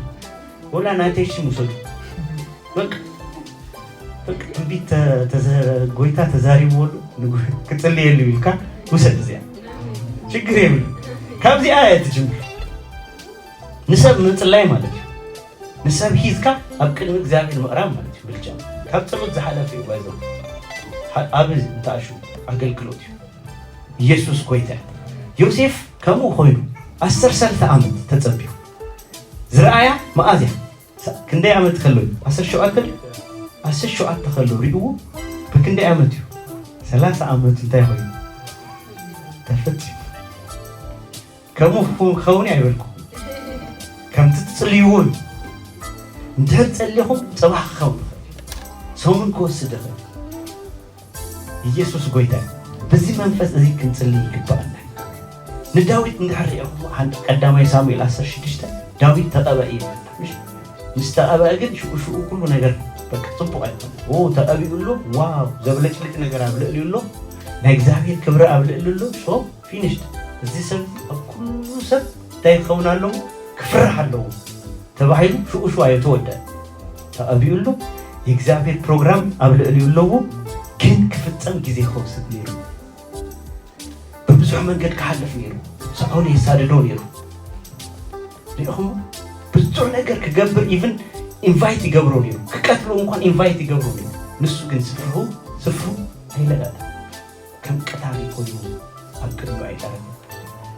ወላ ናተይ ሽም ውሰዱ። በቃ በቃ ትንቢት ተ- ተዘ- ጎይታ ተዛሪብዎሉ ንጉ- ክጽልየሉ ኢልካ ውሰድ። እዚኣ ችግር የብሉ። ካብዚኣ እያ ትጅምር። ንሰብ ምጽላይ ማለት እዩ። ንሰብ ሂዝካ ኣብ ቅድሚ እግዚኣብሔር ምቕራብ ማለት እዩ። ብልጫ ካብ ጸሎት ዝሓለፈ እዩ። ባይዘው ኣብ እንተኣሹ ኣገልግሎት እዩ። ኢየሱስ ጎይታ እዩ። ዮሴፍ ከምኡ ኮይኑ ዓሰርተ ሰለስተ ዓመት ተጸቢዩ ዝረኣያ መኣዝያ ሳ- ክንደይ ዓመት ከሎ እዩ? ዓሰርተ ሸውዓተ ዓሰርተ ሸውዓተ ከሎ ሪእዎ። ብክንደይ ዓመት እዩ? ሰላሳ ዓመት እንታይ ኮይኑ ተፈጺሙ። ከምኡ ክኸውን ክኸውን እዩ ኣይበልኩ። ከምቲ ትጽልይዎ እዩ። እንድሕር ጸሊኹም ጽባሕ ክኸውን ይኽእል። ሰሙን ክወስድ ይኽእል። ኢየሱስ ጎይታ እዩ። በዚ መንፈስ እዚ ክንጽሊ ይግባኣና። ንዳዊት እንድሕር ሪእኹም ሓንቲ ቀዳማይ ሳሙኤል ዓሰርተ ሽዱሽተ ዳዊት ተቐበአ ይብል። ምሽ ምስ ተቐበአ ግን ሽኡ ሽኡ ኩሉ ነገር በቃ ጽቡቕ ኣይኮነ። ኦ ተቐቢኡ ኣሎ። ዋው ዘብለጭልጭ ነገር ኣብ ልዕሊኡ ኣሎ። ናይ እግዚኣብሔር ክብሪ ኣብ ልዕሊ ኣሎ። ሶ ፊኒሽድ። እዚ ሰብ ኣብ ኩሉ ሰብ እንታይ ክኸውን ኣለዎ? ክፍራሕ ኣለዎ ተባሂሉ ሽኡ ሽኡ ኣዮ ተወደ። ተቐቢኡ ኣሎ። የእግዚኣብሔር ፕሮግራም ኣብ ልዕሊኡ ኣለዎ። ግን ክፍጸም ግዜ ክወስድ ነይሩ። ብብዙሕ መንገድ ክሓልፍ ነይሩ። ሳኦል የሳድዶ ነይሩ። ሪኢኹም ብዙሕ ነገር ክገብር ኢቭን ኢንቫይት ይገብሮ ነይሩ። ክቀትሎ እንኳን ኢንቫይት ይገብሮ ነይሩ። ንሱ ግን ስፍርሁ ስፍሩ ኣይለቀቀ። ከም ቀታሊ ኮይኑ ኣብ ቅድሚ ኣይቀረበ።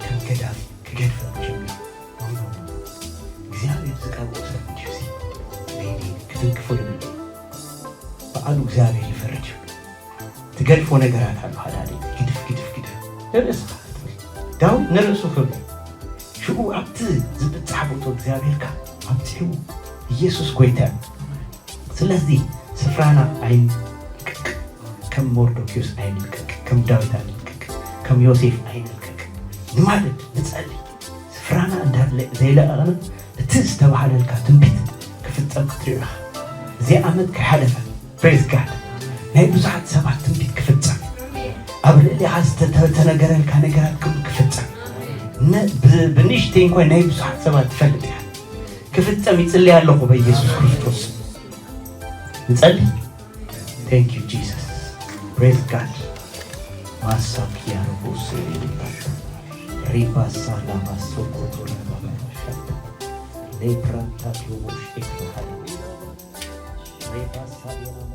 ከም ገዳፊ ክገድፈ ጀሚሩ። እግዚኣብሔር ዝቀርቦ ሰብ እንዲሁ ሲ ክትንክፎ ይብል። በዓሉ እግዚኣብሔር ይፈርድ እዩ። ትገድፎ ነገራት ኣሎ ሓደ ሓደ ግድፍ ግድፍ ግድፍ ንርእስኻ ክትብል ዳዊት ንርእሱ ክብል ሽኡ ኣብቲ ዝብጻሕ ቦቶ እግዚኣብሔርካ ኣብጺሕዎ ኢየሱስ ጎይታ እዩ። ስለዚ ስፍራና ኣይንልቀቅ። ከም ሞርዶኪዮስ ኣይንልቀቅ፣ ከም ዳዊት ኣይንልቀቅ፣ ከም ዮሴፍ ኣይንልቀቅ። ንማለድ ንጸሊ ስፍራና እንዳለ ዘይለቀቕና እቲ ዝተባህለልካ ትንቢት ክፍጸም ክትሪኦ ኢኻ። እዚ ዓመት ከይሓለፈ ፕሬዝ ጋድ ናይ ብዙሓት ሰባት ትንቢት ክፍጸም ኣብ ልዕሊኻ ዝተተነገረልካ ነገራት ክፍጸም ብንእሽተይ እንኳ ናይ ብዙሓት ሰባት ትፈልጥ ኢኻ። ክፍጸም ይጽልይ ኣለኹ በኢየሱስ ክርስቶስ። ንጸሊ። Thank you Jesus. Praise God. ማሳኪያ ረቦስ ሪባሳ ላባሶ ኮቶራ ባባሻ ሌፕራታ ኪዮቦሽ ኤክራሃ ሬባሳ ዴናሞ